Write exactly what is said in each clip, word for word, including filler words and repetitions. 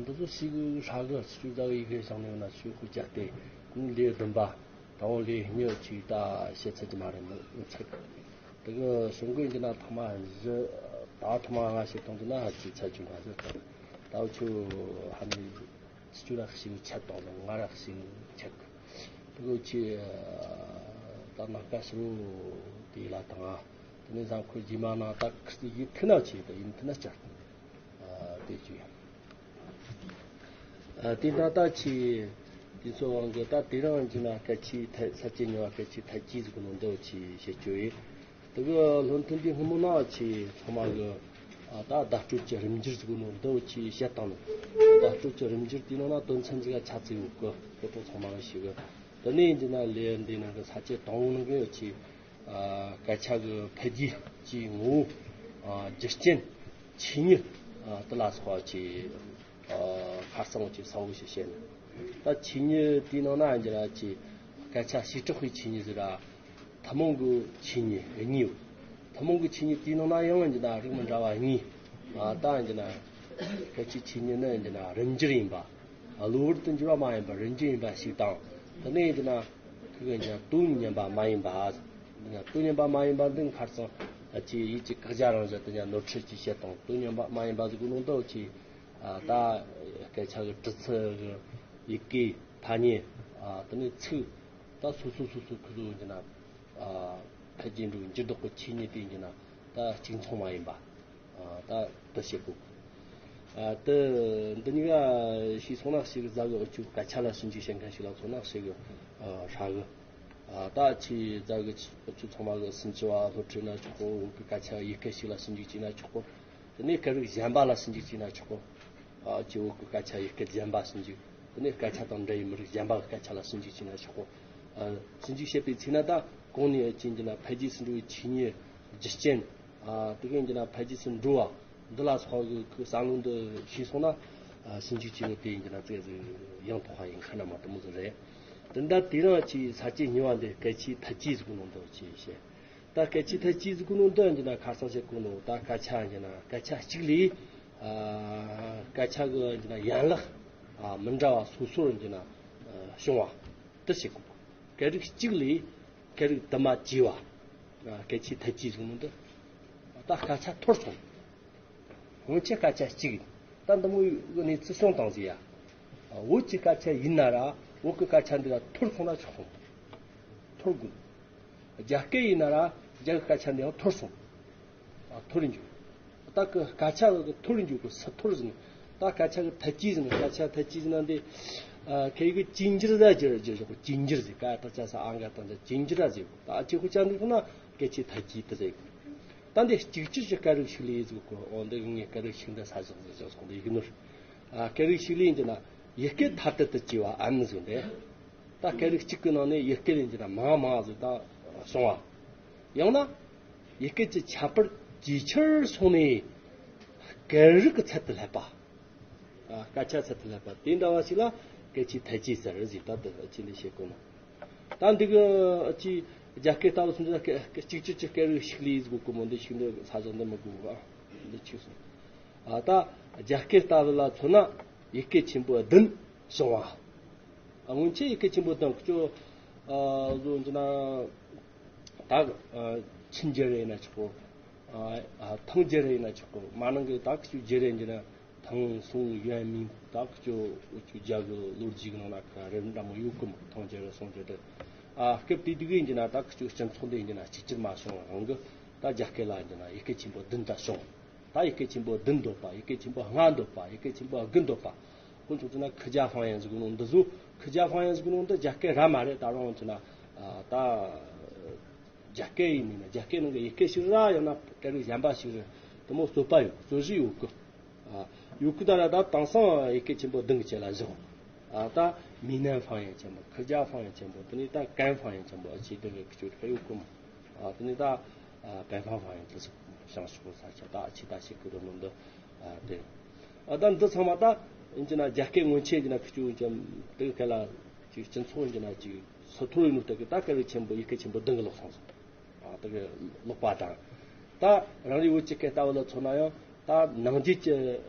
འདི་ཚོ་ཞིག་ཧྲ་གི་ཆུ་ཟ་གི་ཡི་གེ་བྱང་ནས་ཡོད་ན་ཆུ་ཁུ་བཅད་དེ་ཀུན་ལས་བདུན་པ་དང་པོ་ལས་གཉིས་ཆིག་ད་བཤད་ཚད་ཀྱི་མ་རེད་མི་ཚད་གི། དེ་གི་གཞུང་གི་འདི་ན་ཐ་མ་བཞི་ད་ཐ་མ་ལྔ་ཞིག་གཏོང་དུས་ན་ཧ་ཅི་ཚད་ཀྱི་མ་རེད། ད་ཆུ་ཧ་ནི་ཆུ་ར་ཤིང་ཆད་དང་ང་ར་ཤིང་ཆད་གི། དེ་གི་ཆི་ད་ནག་ཀ་ཤི་རུ་དེ་ལ་དང་དེ་ནས་བཟང་ཁུ་རྗེས་མ་ན་ད་ཁི་ཡིན་ཐི་ན་ཆི་ད་ཡིན་ཐི་ན་ཆད་གི། དེ་ཅི་ཡང་། དེ་ད་ལྟ་ཆི་དེ་ཚོ་དབང་གི་ད་དེ་རང་གི་ན་སྐད་ཆའི་ཐད་ས་བཅད་ཉོ་བ་སྐད་ཆའི་ཐད་ཀྱི་ཟིག་ནོ་འདི་ཆི་བཤད་རྒྱུ་ཡིན། དེ་གི་བློ་མཐུན་གྱི་སྔོན་མོ་ན་ཆི་ཚང་མ་གི་ད་བརྡ་སྤྲོད་ཀྱི་རིམ་འགྱུར་ཟིག་ནོ་འདི་ཆི་བཤད་བཏང་ནོ། བརྡ་སྤྲོད་ཀྱི་རིམ་འགྱུར་དེ་ནང་ན་དོན་ཚན་ཟིག་ག་ཆ་ཚིག་ཡོད་གི་ཁོ་ཚོ་ཚང་མ་གི་ཞིག་གི། དེ་ནས་འདི་ན་ལས་འདི་ནང་གི་ས་བཅད་དང་པོ་ནང་གི་ཡོད་ཆི། སྐད་ཆ་གི་འཕེལ་རྒྱས་ཀྱི་ངོ་བོ། རྒྱུ་རྐྱེན། ཆོས་ཉིད། དེ་ལ་སོགས་པ་ཆི། ཁ་སང་ཆི་གསལ་བོ་ཞིག་བཤད་ནས། ད་ཆོས་ཉིད་དེའི་ནང་ན་འགྱུར་ར་ཆི། སྐད་ཆ་བྱེ་བྲག་པའི་ཆོས་ཉིད་ཟེར་ར། ཐུན་མོང་གི་ཆོས་ཉིད་གཉིས་ཡོད། ཐུན་མོང་གི་ཆོས་ཉིད་དེའི་ནང་ན་ཡང་འགྱུར་ན་རིགས་མི་འདྲ་བ་གཉིས། ད་འགྱུར་ན། སྐད་ཆའི་ཆོས་ཉིད་ནི་འགྱུར་ན་རིམ་འགྱུར་ཡིན་པ། གློ་བུར་དུ་འགྱུར་བ་མ་ཡིན་པ་རིམ་འགྱུར་ཡིན་པ་ཞིག་དང་། དེ་ནས་འགྱུར་ན། ཁོ་གི་འགྱུར་ན་དོན་ངན་པ་མ་ཡིན་པ། འདི་ན་དོན་ངན་པ་མ་ཡིན་པ་འདི་ཁར་སང་ཨ་ཅེ་ཡིད་ཀྱི་བཀག་རྒྱ་རང་བཞིན་དུ་ཀྱང་ནོར་འཁྲུལ་གྱིས་བཤད་དང་དོན་ངན་པ་མ་ཡིན་པ་ཟིག་གི་ནང་དུ་ཆི། ད་སྐད་ཆ་གི་གྲུབ་ཚུལ་གི་ཡི་གེ་ཐ་སྙད་དེ་ནས་ཚིག་ད་སོ་སོ་སོ་སོ་ཁོ་ཚོ་འགྱུར་ན་འཕེལ་རྒྱས་འགྲོ་འགྱུར་ལྡོག་གི་ཆོས་ཉིད་དེ་འགྱུར་ན་ད་གཅིག་མཚུངས་མ་ཡིན་པ། ད་དུ་བྱེད་དགོས། དུ་འདི་གཉིས་ཀ་ཤེས་སོང་ན་ཞིག་ཟ་གི་འུ་ཆུ་སྐད་ཆ་ལ་ཞིབ་འཇུག་བྱེད་མཁན་ཞིག་ལ་མཚོན་ན་ཞིག་ཧྲ་གི། ད་ཆི་ཟ་གི་འུ་ཆུ་ཚང་མ་གི་སུམ་ཅུ་བ་སློབ་ཁྲིད་ན་ཆོག་གོ། འུ་གི་སྐད་ཆ་ཡི་གེ་ཞིག་ལ་ཞིབ་འཇུག་བྱས་ན་ཆོག་གོ། དེ་ནས་སྐད་རིགས་གཞན་པ་ལ་ཞིབ་འཇུག་བྱས་ན་ཆོག་གོ། ཅི་འུ་གི་སྐད་ཆ་ཡི་གེ་གཞན་པ་ཞིབ་འཇུག་དེ་ནས་སྐད་ཆ་དང་འབྲེལ་ཡོད་མི་རིགས་གཞན་པ་གི་སྐད་ཆ་ལ་ཞིབ་འཇུག་བྱས་ན་ཆོག་གོ། ཞིབ་འཇུག་བྱེད་པའི་ཚེ་ན་ད་གོང་ནས་ཅི་འགྱུར་ན་འཕེལ་རྒྱས་སུ་འགྲོ་བའི་ཆོས་ཉིད་རྒྱུ་རྐྱེན། དེ་གའི་འགྱུར་ན་འཕེལ་རྒྱས་སུ་འགྲོ་བ། འདི་ལ་སོགས་ཀྱི་བསམ་བློ་འདི་ཤེས་སོང་ན། ཞིབ་འཇུག་བྱེད་ཡོད་དེ་འགྱུར་ན་ཙེ་ཟིག་ཡང་དོགས་པ་ཡིན་ཁ་ན་མ་དུ་མོ་ཟིག་རེད། དེ་འདྲ་དེ་རང་གི་ས་བཅད་གཉིས་པ་འདི་སྐད་ཆའི་ཐད་ཀྱི་ཟིག་ནང་དུ་ཆེ་བཤད། ད་སྐད་ཆའི་ཐད་ཀྱི་ཟིག་ནང་དུ་འགྱུར་ན་ཁ་སང་བཤད་གོ་ནོ་ད་སྐད་ཆ་འགྱུར་ན་སྐད་ཆ་གཅིག་ལས། སྐད་ཆ་གི་འགྱུར་ན་ཡན་ལག་མི་འདྲ་བ་སོ་སོར་འགྱུར་ན་བྱུང་བ། དུ་བྱེད་དགོས། སྐད་རིགས་གཅིག་ལས་སྐད་རིགས་དུ་མ་བརྗེ་བ། སྐད་ཆའི་ཐད་ཀྱི་ཟིག་ནང་དུ། ད་སྐད་ཆ་འཐོར་སོང་། སྔོན་ཆད་སྐད་ཆ་གཅིག་ཡིན། ད་འདི་མོ་གི་གནས་ཚུལ་བྱུང་བཏང་ཟིག་ཡ། བོད་ཀྱི་སྐད་ཆ་ཡིན་ན་ར་བོད་ཀྱི་སྐད་ཆ་འདི་ལ་འཐོར་སོང་ན་ཆོག་སོང་། འཐོར་དགོས། རྒྱ་སྐད་ཡིན་ན་ར་རྒྱ་གི་སྐད་ཆ་འདི་ཡང་འཐོར་སོང་། ཨ་འཐོར་འཇུག་ད་གི་སྐད་ཆ་གི་འཐོར་འཇུག་གི་སུ་འཐོར་ཟིན། ད་སྐད་ཆ་གི་ཐད་ཀྱི་ཟིན། སྐད་ཆ་ཐད་ཀྱི་ཟིན་ན་འདི། ཨ་ཁེ་གི་ཅིན་ཇིར་ཟ་ཇིར་ཇིར་ཇོག་ཅིན་ཇིར་ཟི་ཀ་ད་ཆ་ས་ཨང་ག་ད་ཆ་ཅིན་ཇིར་ཟི། ད་ཨ་ཅི་ཁུ་ཅང་འདི་ཁུ་ན་སྐད་ཆའི་ཐད་ཀྱི་ད་ཟི། ད་འདི་གཅིག་གྱུར་གྱི་སྐད་རིགས་ཤིག་ལས་ཟིག་གོ། འོ་འདི་ངས་སྐད་རིགས་ཤིག་འདི་ས་ཟིག་ཟིག་ཟིག་ཟིག་འདི་ཡིག་ནོར། ཨ་སྐད་རིགས་ཤིག་ལས་འདི་ན་ཡི་གེ་ཐ་དད་དུ་བཅས་པ་ཨ་ནི་ཟིག་འདི། ད་སྐད་རིགས་གཅིག་གི་ནང་ནས་ཡི་གེ་ལས་འདི་ན་མང་མང་ཟིག་ད་བྱུང་བ། ཡང་ན། ཡི་གེ་གི་ཁྱད་པར་ཇེ་ཆེར་སོང་ནས་སྐད་རིགས་ཀྱི་ཚད་དུ་སླེབས་པ། ཨ་སྐད་ཆ་ཚད་དུ་སླེབས་པ་དེ་འདྲ་བ་ཞིག་ལ་སྐད་ཆའི་ཐད་ཀྱི་ཟེར་ཟིག་ད་དེ་ཅི་འདི་བཤད་དགོས་ན། ད་འདི་གི་ཅི་རྒྱ་སྐད་ལྟ་བུ་སོང་ཙང་སྐད་གཅིག་གྱུར་གྱི་སྐད་རིགས་ཤིག་ལས་ཟིག་གོ་མོ་འདི་ཤིག་འདི་ས་ཟིག་འདི་མི་དགོས་ག་འདི་ཆུག་སོང་། ཨ་ད་རྒྱ་སྐད་ལྟ་བུ་ལ་མཚོན་ན་ཡི་གེ་ཆེན་པོ་བདུན་བྱུང་བ། ཨ་སྔོན་ཆད་ཡི་གེ་ཆེན་པོ་བདུན་ཁྱོད་ཨ་བཟོ་འདི་ན། ད་ཆིན་རྒྱལ་རེ་ཡིན་ན་ཆོག་གོ། ཐང་རྒྱལ་རེ་ཡིན་ན་ཆོག་གོ། མ་ནང་གི་ད་ཁྱོད་རྒྱལ་རེ་འདི་ན་ཐང་སུང་ཡོན་མིན་ད་ཁྱོད་འུ་ཆོ་རྒྱ་གི་ལོ་རྒྱུས་ནང་ན་ག་རེ་འདྲ་མོ་ཡོད་གི་མོ། ཐང་རྒྱལ་རེ་སུང་རྒྱལ་རེ། ཨ་སྐབས་དེ་དུས་འདི་ན་ད་ཁྱོད་སྤྱི་ཚོགས་འདི་འདི་ན་གཅིག་གྱུར་མ་བྱུང་རང་གི་ད་རྒྱ་སྐད་ལ་འདི་ན་ཡི་གེ་ཆེན་པོ་བདུན་ད་བྱུང་། ད་ཡི་གེ་ཆེན་པོ་བདུན་འདོད་པ། ཡི་གེ་ཆེན་པོ་ལྔ་འདོད་པ། ཡི་གེ་ཆེན་པོ་དགུ་འདོད་པ། ཁོ་ཚོ་ཚོ་ན་ཁི་རྒྱ་ཧྥང་ཡན་ཟིག་ནོ་འདི་ཟུ་ཁི་རྒྱ་ཧྥང་ཡན་ཟིག་ནོ་འདི་རྒྱ་སྐད་ར་མ་རེད། ད་རང་ཚོ་ན་ད་རྒྱ་སྐད་ཡིན་ན་རྒྱ་སྐད་ནང་གི་ཡི་གེ་ཞིག་ར་ཡང་ན་སྐད་རིགས་གཞན་པ་ཞིག་རེད། དེ་མོ་རྩོད་པ་ཡོད། རྩོད་གཞི་ཡོད་གི། ཡོད་གི་ད་ར་ད་དེང་སང་ཡི་གེ་ཆེན་པོ་བདུན་གྱི་ཆེད་ལ་བཞག་ད་མི་ནན་ཧྥང་ཡན་ཆེན་པོ། ཁི་རྒྱ་ཧྥང་ཡན་ཆེན་པོ། དེ་ནས་ད་ཀན་ཧྥང་ཡན་ཆེན་པོ་ཆེ་དེ་གི་ཁི་ཆོ་ཡོད་གི་མོ། ཨ་དེ་ནས་ད་ཨ་པན་ཧྥང་ཧྥང་ཡང་དེ་ཚོ་བྱང་ཕྱོགས་ས་ཆ་ད་ཨ་ཆི་ད་ཤི་ཀི་རོ་ནོ་འདི་ཨ་དེ་ཨ་ད་འདི་ཚང་མ་ད་ཡིན་གྱི་ན་རྒྱ་སྐད་སྔོན་ཆད་ཀྱི་ན་ཁི་ཆུ་ཡིན་ཀྱང་དེ་ག་ལ་ཅིག་སྤྱི་ཚོགས་ཡིན་གྱི་ན་ཅིག་སོ་ཐོར་ཡིན་ནོ་དེ་གི་ད་སྐད་རིགས་ཆེན་པོ་ཡི་གེ་ཆེན་པོ་བདུན་གི་ལོག་སོང་ཟིག་ཨ་དེ་གི་ལོག་པ་དང་ད་རང་རེ་བོད་ཀྱི་སྐད་ལྟ་བུ་ལ་མཚོན་ན་ཡང་ད་ནང་རྒྱུད་ཀྱི་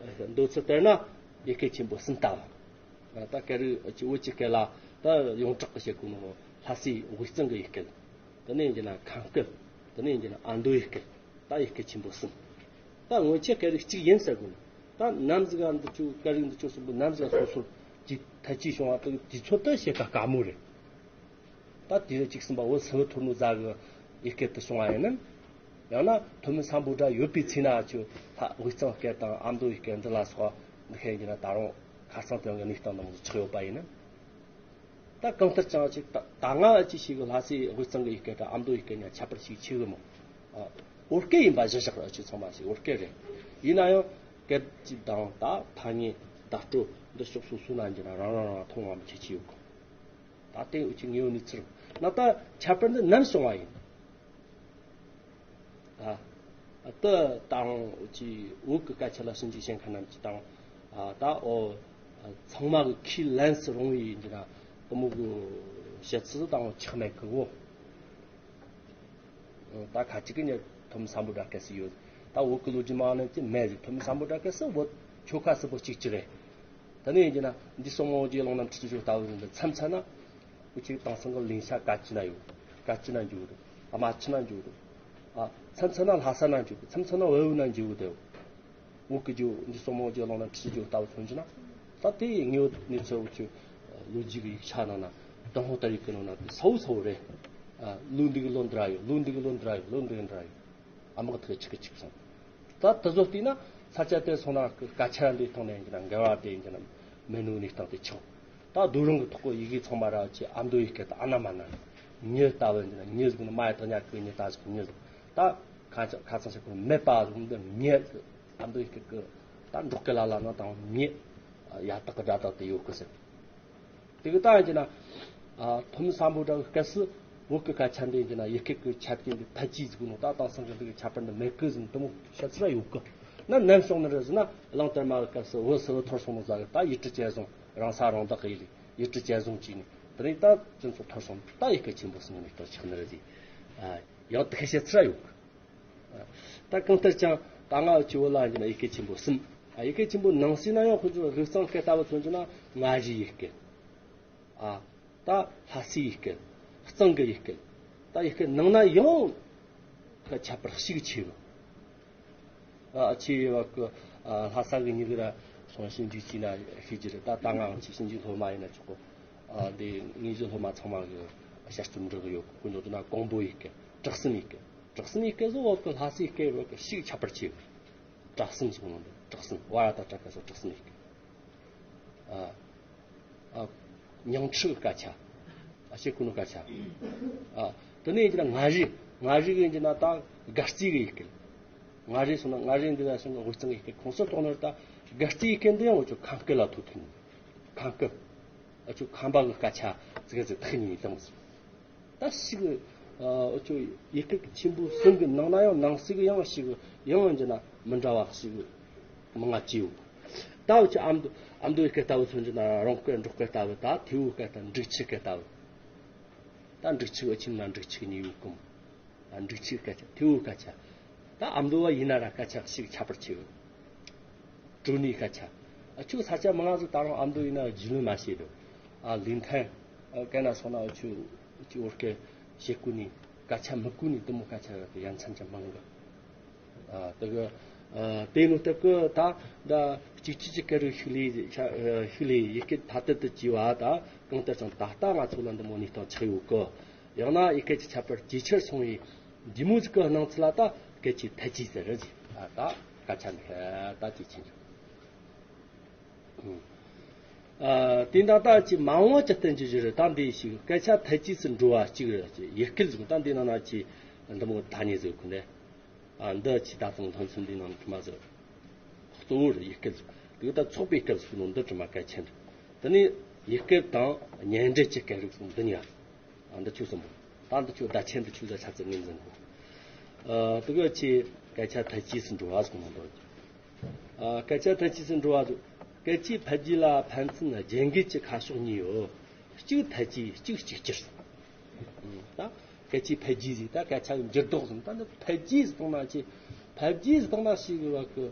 འདོད་ཚུལ་ལྟར་ན། ཡི་གེ་ཆེན་པོ་གསུམ་ལྟ་བུ། ད་སྐད་རིགས་ཀྱི་བོད་ཀྱི་སྐད་ལ་ད་ཡོངས་གྲགས་ཀྱི་བཤད་གོ་ནོ་ལྷ་སའི་དབུས་གཙང་གི་ཡི་སྐད། དེ་ནས་ཡིན་གྱི་ན་ཁམས་སྐད། དེ་ནས་ཡིན་གྱི་ན་ཨ་མདོ་ཡི་སྐད། ད་ཡི་གེ་ཆེན་པོ་གསུམ། ད་སྔོན་ཆད་སྐད་རིགས་གཅིག་ཡིན་ཟེར་གོ་ནོ། ད་ནམ་ཟིག་ག་འདི་ཚོ་སྐད་རིགས་འདི་ཚོ་གསུམ་པོ་ནམ་ཟིག་ག་སོ་སོར་གྱི་ཐད་ཀྱིས་བྱུང་བ་དང་དུས་ཚོད་དུ་བཤད་ཀ་དཀའ་མོ་རེད། ད་དེ་རུ་གཅིག་གསུམ་པ་བོད་སིལ་བུ་ཐོར་ནུབ་ཟ་གི་ཡི་སྐད་དུ་བྱུང་བ་ཡིན་ནམ། ཡང་ན་ཐོན་མི་སམ་བྷོ་ཊ་ཡོད་པའི་ཚེ་ན་ཆོ་ལྷ་དབུས་གཙང་སྐད་དང་ཨ་མདོ་ཡི་སྐད་འདི་ལ་སོགས་འདི་ཤེས་ཀྱི་ན་ད་རུང་ཁ་སང་དོན་གྱི་གནས་སྟངས་འདི་མོ་ཆགས་ཡོད་པ་ཡིན་ནམ། ད་གང་ལྟར་ཀྱང་ཅིག་ད་ད་སྔ་ཅིག་ཞིག་གི་ལྷ་སའི་དབུས་གཙང་གི་ཡི་སྐད་དང་ཨ་མདོ་ཡི་སྐད་གཉིས་ཁྱད་པར་ཞིག་ཆེ་གི་མོ། ཨ། བོད་སྐད་ཡིན་པ་གཞི་བཞག་ར་ཆོ་ཚང་མ་ཞིག་བོད་སྐད་རེད། ཡིན་ན་ཡང་སྐད་ཀྱི་གདངས་དང་ཐ་སྙད་བརྡ་སྤྲོད་འདི་ཕྱོགས་སོ་སོ་ན་འགྱུར་ན་རང་རང་རང་མཐོང་བ་མི་ཆེ་ཆེ་ཡོད་གི། ད་ལྟའི་འུ་ཅག་དངོས་ཡོད་གནས་ཚུལ་ན་ད་ཁྱད་པར་འདི་ནམ་བྱུང་བ་ཡིན། ད་ད་ལྟ་དང་འུ་ཅག་བོད་ཀྱི་སྐད་ཆ་ལ་ཞིབ་འཇུག་བྱེད་མཁན་རྣམས་ཀྱིས་དང་ད་ཨོ་ཚང་མ་གི་ཁས་ལེན་སུ་རུང་བའི་འདི་ན་དེ་མོ་གི་བཤད་ཚུལ་དང་ཆགས་མེད་གི་འོ། ད་ཁ་ཅིག་གི་ཉེ་ཐོན་མི་སམ་བྷོ་ཊ་སྐད་སུ་ཡོད། ད་བོད་ཀྱི་ལོ་རྒྱུས་མང་ནི་ཅི་མེད་རེད། ཐོན་མི་སམ་བྷོ་ཊ་སྐད་སུ་བོད་ཆོལ་ཁ་སུ་བོད་གཅིག་གཅིག་རེད། ད་ནི་ཡིན་གྱི་ན་འདི་སོང་མོ་རྗེ་ལོང་ན་ཁྲི་ཆོ་ལྟ་བུ་ཡིན་པའི་མཚམས་མཚམས་ན། འུ་ཅག་དེང་སང་གི་ལིང་ཤ་ག་ཅི་ན་ཡོད། ག་ཅི་ན་འཇུ་རེད། ཨ་མ་ཅི་ན་འཇུ་རེད། ཨ་མཚམས་མཚམས་ན་ལྷ་ས་ན་འཇུ་རེད། མཚམས་མཚམས་ན་བལ་བོ་ན་འཇུ་དེ། འུ་ཀི་ཇོ་འདི་སོ་མོ་ཇོ་ལོང་ན་ཁྲི་ཇོ་ལྟ་བུ་མཚོན་གྱི་ན། ད་དེ་ངེས་ནི་ཚོ་འུ་ཆོ་ལོ་རྒྱུས་ཀྱི་ཡིག་ཆ་ནང་ན་ཏུན་ཧོང་ལྟ་བུའི་ཀི་ནང་ན་དེ་སའུ་སའུ་རེད། ལོ་འདི་གི་ལོ་འདི་ར་ཡོད། ལོ་འདི་གི་ལོ་འདི་ར་ཡོད། ལོ་འདི་གི་འདི་ར་ཡོད། ཨ་མག་ཐག་ཆིག་གི་ཆིག་སོང་། ད་དེ་ཚོ་བལྟས་ན་ས་ཆ་དེ་སོང་ན་སྐད་ཆ་འདི་ཐོག་ནས་ཡིན་གྱི་ན་འགལ་བ་དེ་ཡིན་གྱི་ན་མེད་ནོ་གནས་སྟངས་དེ་ཆགས། ད་རྡོ་རིང་གི་ཐོག་གི་ཡི་གེ་ཚང་མ་ར་ཆེ་ཨ་མདོ་ཡི་སྐད་དུ་ཨ་ན་མ་ན་ཉི་ལྟ་བུ་ཡིན་གྱི་ན་ཉི་ཟིག་ནི་མ་ཡི་དང་ཉ་གི་ཉི་ད་ཟིག་ཉི་ཟིག་ད་ཁ་ཁ་ཚང་ཞིག་གི་མེད་པ་ཟིག་འདི་ཉི་ཟིག་ཨ་མདོ་ཡི་སྐད་གི་ད་འབྲོག་སྐད་ལ་ལ་ན་དང་ཉི་ཡ་དག་གི་སྒྲ་དག་དེ་ཡོད་གི་ཟེར། དེ་གི་ད་ཡིན་གྱི་ན། ཨ། ཐོན་མི་སམ་བྷོ་ཊ་གི་སྐད་སུ་བོད་ཀྱི་སྐད་ཆ་འདི་ཡིན་གྱི་ན་ཡི་གེ་གི་ཆ་རྐྱེན་འདི་ཕལ་ཆེར་ཟིག་ནོ། ད་དེང་སང་གི་འདི་གི་ཁྱད་པར་འདི་མེད་གི་ཟིན་དུ་མོ་བཤད་ཚུལ་ཡོད་གི། ན་ནམ་སོང་ནི་རེད་ཟེར་ན་གླང་དར་མ་གི་སྐབས་སུ་བོད་སིལ་བུ་ཐོར་སོང་ནོ་ཟ་གི། ད་ཡུལ་གྲུ་བཅད་བཟུང་རང་ས་རང་བདག་གི་ཡུལ་ཡུལ་གྲུ་བཅད་བཟུང་བྱས་ནས་དེ་རིང་ད་སྤྱི་ཚོགས་ཐོར་སོང་ད་ཡི་གེ་ཆེན་པོ་སོང་ནི་ལྟར་ཆགས་ནི་རེད་ཟེར། ཡང་དེ་བཤད་ཚུལ་ཡོད་གི། ད་གང་ལྟར་ཀྱང་ད་ང་ཆུ་བོ་ལ་ཡིན་ན་ཡི་གེ་ཆེན་པོ་གསུམ། ཡི་གེ་ཆེན་པོ་ནང་གསེས་ན་ཡང་ཁོ་ཚོ་དབུས་གཙང་སྐད་ལྟ་བུ་མཚོན་གྱི་ན་མངའ་རིས་ཡི་གེ། ཨ། ད་ལྷ་སའི་ཡི་གེ། གཙང་གི་ཡི་གེ། ད་ཡི་གེ་ནང་ན་ཡང་ཁྱད་པར་ཞིག་ཆེ་བ། ཨ། ཆེ་བ་གི། ཨ། ལྷ་ས་གི་མྱི་གི་ར་སོང་ཞིབ་འཇུག་བྱས་ན་ཤེས་ཀྱི་རེད། ད་ད་ང་ཆེ་ཞིབ་འཇུག་སློབ་མ་ཡིན་ན་ཆོག་གོ། ཨ། འདི་དངོས་གཞི་སློབ་མ་ཚང་མ་གི་ཞལ་རྩོམ་འབྲི་གི་ཡོད། ཁོ་ཚོ་ན་ཀོང་པོ་ཡི་གེ། བྲག་གསུམ་ཡི་གེ། བྲག་གསུམ་ཡི་གེ་ཟོ་བ་གི་ལྷ་སའི་སྐད་བ་གི་ཞིག་ཁྱད་པར་ཆེ་བ། བྲག་གསུམ་ཟེར་ནོ་འདི་བྲག་གསུམ་བ་ར་ད་བྲག་ག་སོ་བྲག་གསུམ་ཡི་གེ། ཨ། ཨ། ཉང་ཁྲི་གི་སྐད་ཆ། ཨ། ཤེས་ཁུ་ནུ་སྐད་ཆ། ཨ། དེ་ནས་ཡིན་གྱི་ན་མངའ་རིས། མངའ་རིས་གི་ཡིན་གྱི་ན་ད་སྒ་རྩི་གི་ཡི་གེ། མངའ་རིས་སོང་ན་མངའ་རིས་འདི་ལ་སོང་ན་དབུས་གཙང་གི་ཡི་གེ། ཁོང་ཚོ་གཏོང་ནོར་ད་སྒ་རྩི་ཡི་གེ་འདི་ཡང་འུ་ཆོ་ཁམས་སྐད་ལ་ཐུག་ཐུག་ནི། ཁམས་སྐད། ཨ་ཆོ་ཁམས་པ་གི་སྐད་ཆ་ཙི་ག་ཙི་ཐག་ཉེ་དང་། ད་ཞིག་ཨ་ཆོ་ཡི་གེ་ཆེན་པོ་གསུམ་གི་ནང་ན་ཡང་ནང་གསེས་གི་ཡང་ཞིག་ཡང་ཡང་འདི་ན་མི་འདྲ་བ་ཞིག་མང་ང་ཅི་ཡོད། ད་འུ་ཆོ་ཨ་མདོ་ཨ་མདོ་ཡི་སྐད་ལྟ་བུ་མཚོན་གྱི་ན་རོང་སྐད་འབྲོག་སྐད་ལྟ་བུ། ད་ཐེ་བོ་སྐད་ད་འབྲུག་ཆུ་སྐད་ལྟ་བུ། ད་འབྲུག་ཆུ་འུ་ཆིན་ན་འབྲུག་ཆུ་གཉིས་ཡོད་གམ། ཨ། འབྲུག་ཆུ་སྐད་ཆ། ཐེ་བོ་སྐད་ཆ། ད་ཨ་མདོ་བ་ཡིན་ན་ར་སྐད་ཆ་ཞིག་ཁྱད་པར་ཆེ་བ། གྲོ་ནས་སྐད་ཆ། ཨ་ཆོ་ས་ཆ་མང་ང་ཟིག་ད་རུང་ཨ་མདོ་ཡིན་ན་རྒྱུས་ལོན་མ་བྱས་འདུག་ཨ། ལིན་ཐན། ཨ། སྐད་ན་སོང་ན་ཨ་ཆོ་ཨ་ཆོ་བོད་སྐད་བཤད་གོ་ནི་སྐད་ཆ་མི་གོ་ནི་དེ་མོ་སྐད་ཆ་ཡ་མཚན་ཆ་མང་གི། ཨ། དེ་གི། ཨ། དེ་ནོ་སྟབས་གི་ད་ད་གཅིག་གཅིག་གི་སྐད་རིགས་ཤིག་ལས་ཤ་ཨ་ཤིག་ལས་ཡི་གེ་ཐ་དད་དུ་བགྱིས་པ་ད་གང་ལྟར་ཀྱང་ད་ལྟ་ང་ཚོ་ལ་འདི་མོ་གནས་སྟངས་ཆགས་ཡོད་གི། ཡང་ན་ཡི་གེ་གི་ཁྱད་པར་ཇེ་ཆེར་སོང་བའི་འདི་མོ་ཟིག་གི་སྣང་ཚུལ་ལ་ད་སྐད་ཆའི་ཐད་ཀྱིས་ཟེར་རེད་ཟེར། ཨ། ད་སྐད་ཆ་འདི་ད་ཇེ་ཆེར་འགྲོ། ཨ། དེ་འདྲ་ད་ཅི་མ་འོངས་ཀྱི་བསྟན་རྒྱུ་ཞིག་རེད། ད་འདི་ཞིག་སྐད་ཆ་ཐད་ཀྱིས་སུ་འགྲོ་བ་གཅིག་རེད་ཟེར། ཡི་གེ་ཟིག་ད་འདི་ནང་ན་ཅི་འདི་མོ་ཐ་སྙད་ཟིག་ཁུ་འདི། ཨ། འདི་ཅི་ད་དུང་ཐང་ཚུན་འདི་ནང་དུ་མ་ཟེར། གཙོ་བོ་རེད་ཡི་གེ་ཟིག་དེ་ད་ཚོགས་པའི་སྐབས་སུ་ནོ་འདི་དྲི་མ་གལ་ཆེན་རེད། དེ་ནས་ཡི་གེ་དང་བརྙན་འབྲེལ་གྱི་སྐད་རིགས་སུ་འདི་གཉིས། ཨ། འདི་ཆོས་གསུམ་པོ། ད་འདི་ཆོས་བརྡ་ཆད་འདི་ཆོས་ཟ་ཆ་ཚད་ངོས་འཛིན་དགོས། ཨ། དེ་ག་ཆེ་སྐད་ཆ་ཐད་ཀྱིས་སུ་འགྲོ་བ་ཟེར་གོ་ནོ་འདི། ཨ། སྐད་ཆ་ཐད་ཀྱིས་སུ་འགྲོ་བ་ཟེར། སྐད་ཆའི་འཕེལ་རྒྱས་ལ་ཕན་ཚུན་རྒྱན་འགྱུར་གྱི་ཁ་ཕྱོགས་གཉིས་ཡོད། གཅིག་ཐད་ཀྱིས་གཅིག་གཅིག་གྱུར། ད་སྐད་ཆའི་འཕེལ་རྒྱས་ཟེར། ད་སྐད་ཆ་གི་འགྱུར་ལྡོག་ཟེར། ད་འདི་འཕེལ་རྒྱས་ཟེར་བཏང་ན་ཅི། འཕེལ་རྒྱས་ཟེར་བཏང་ན་ཞིག་གི་བ་གི།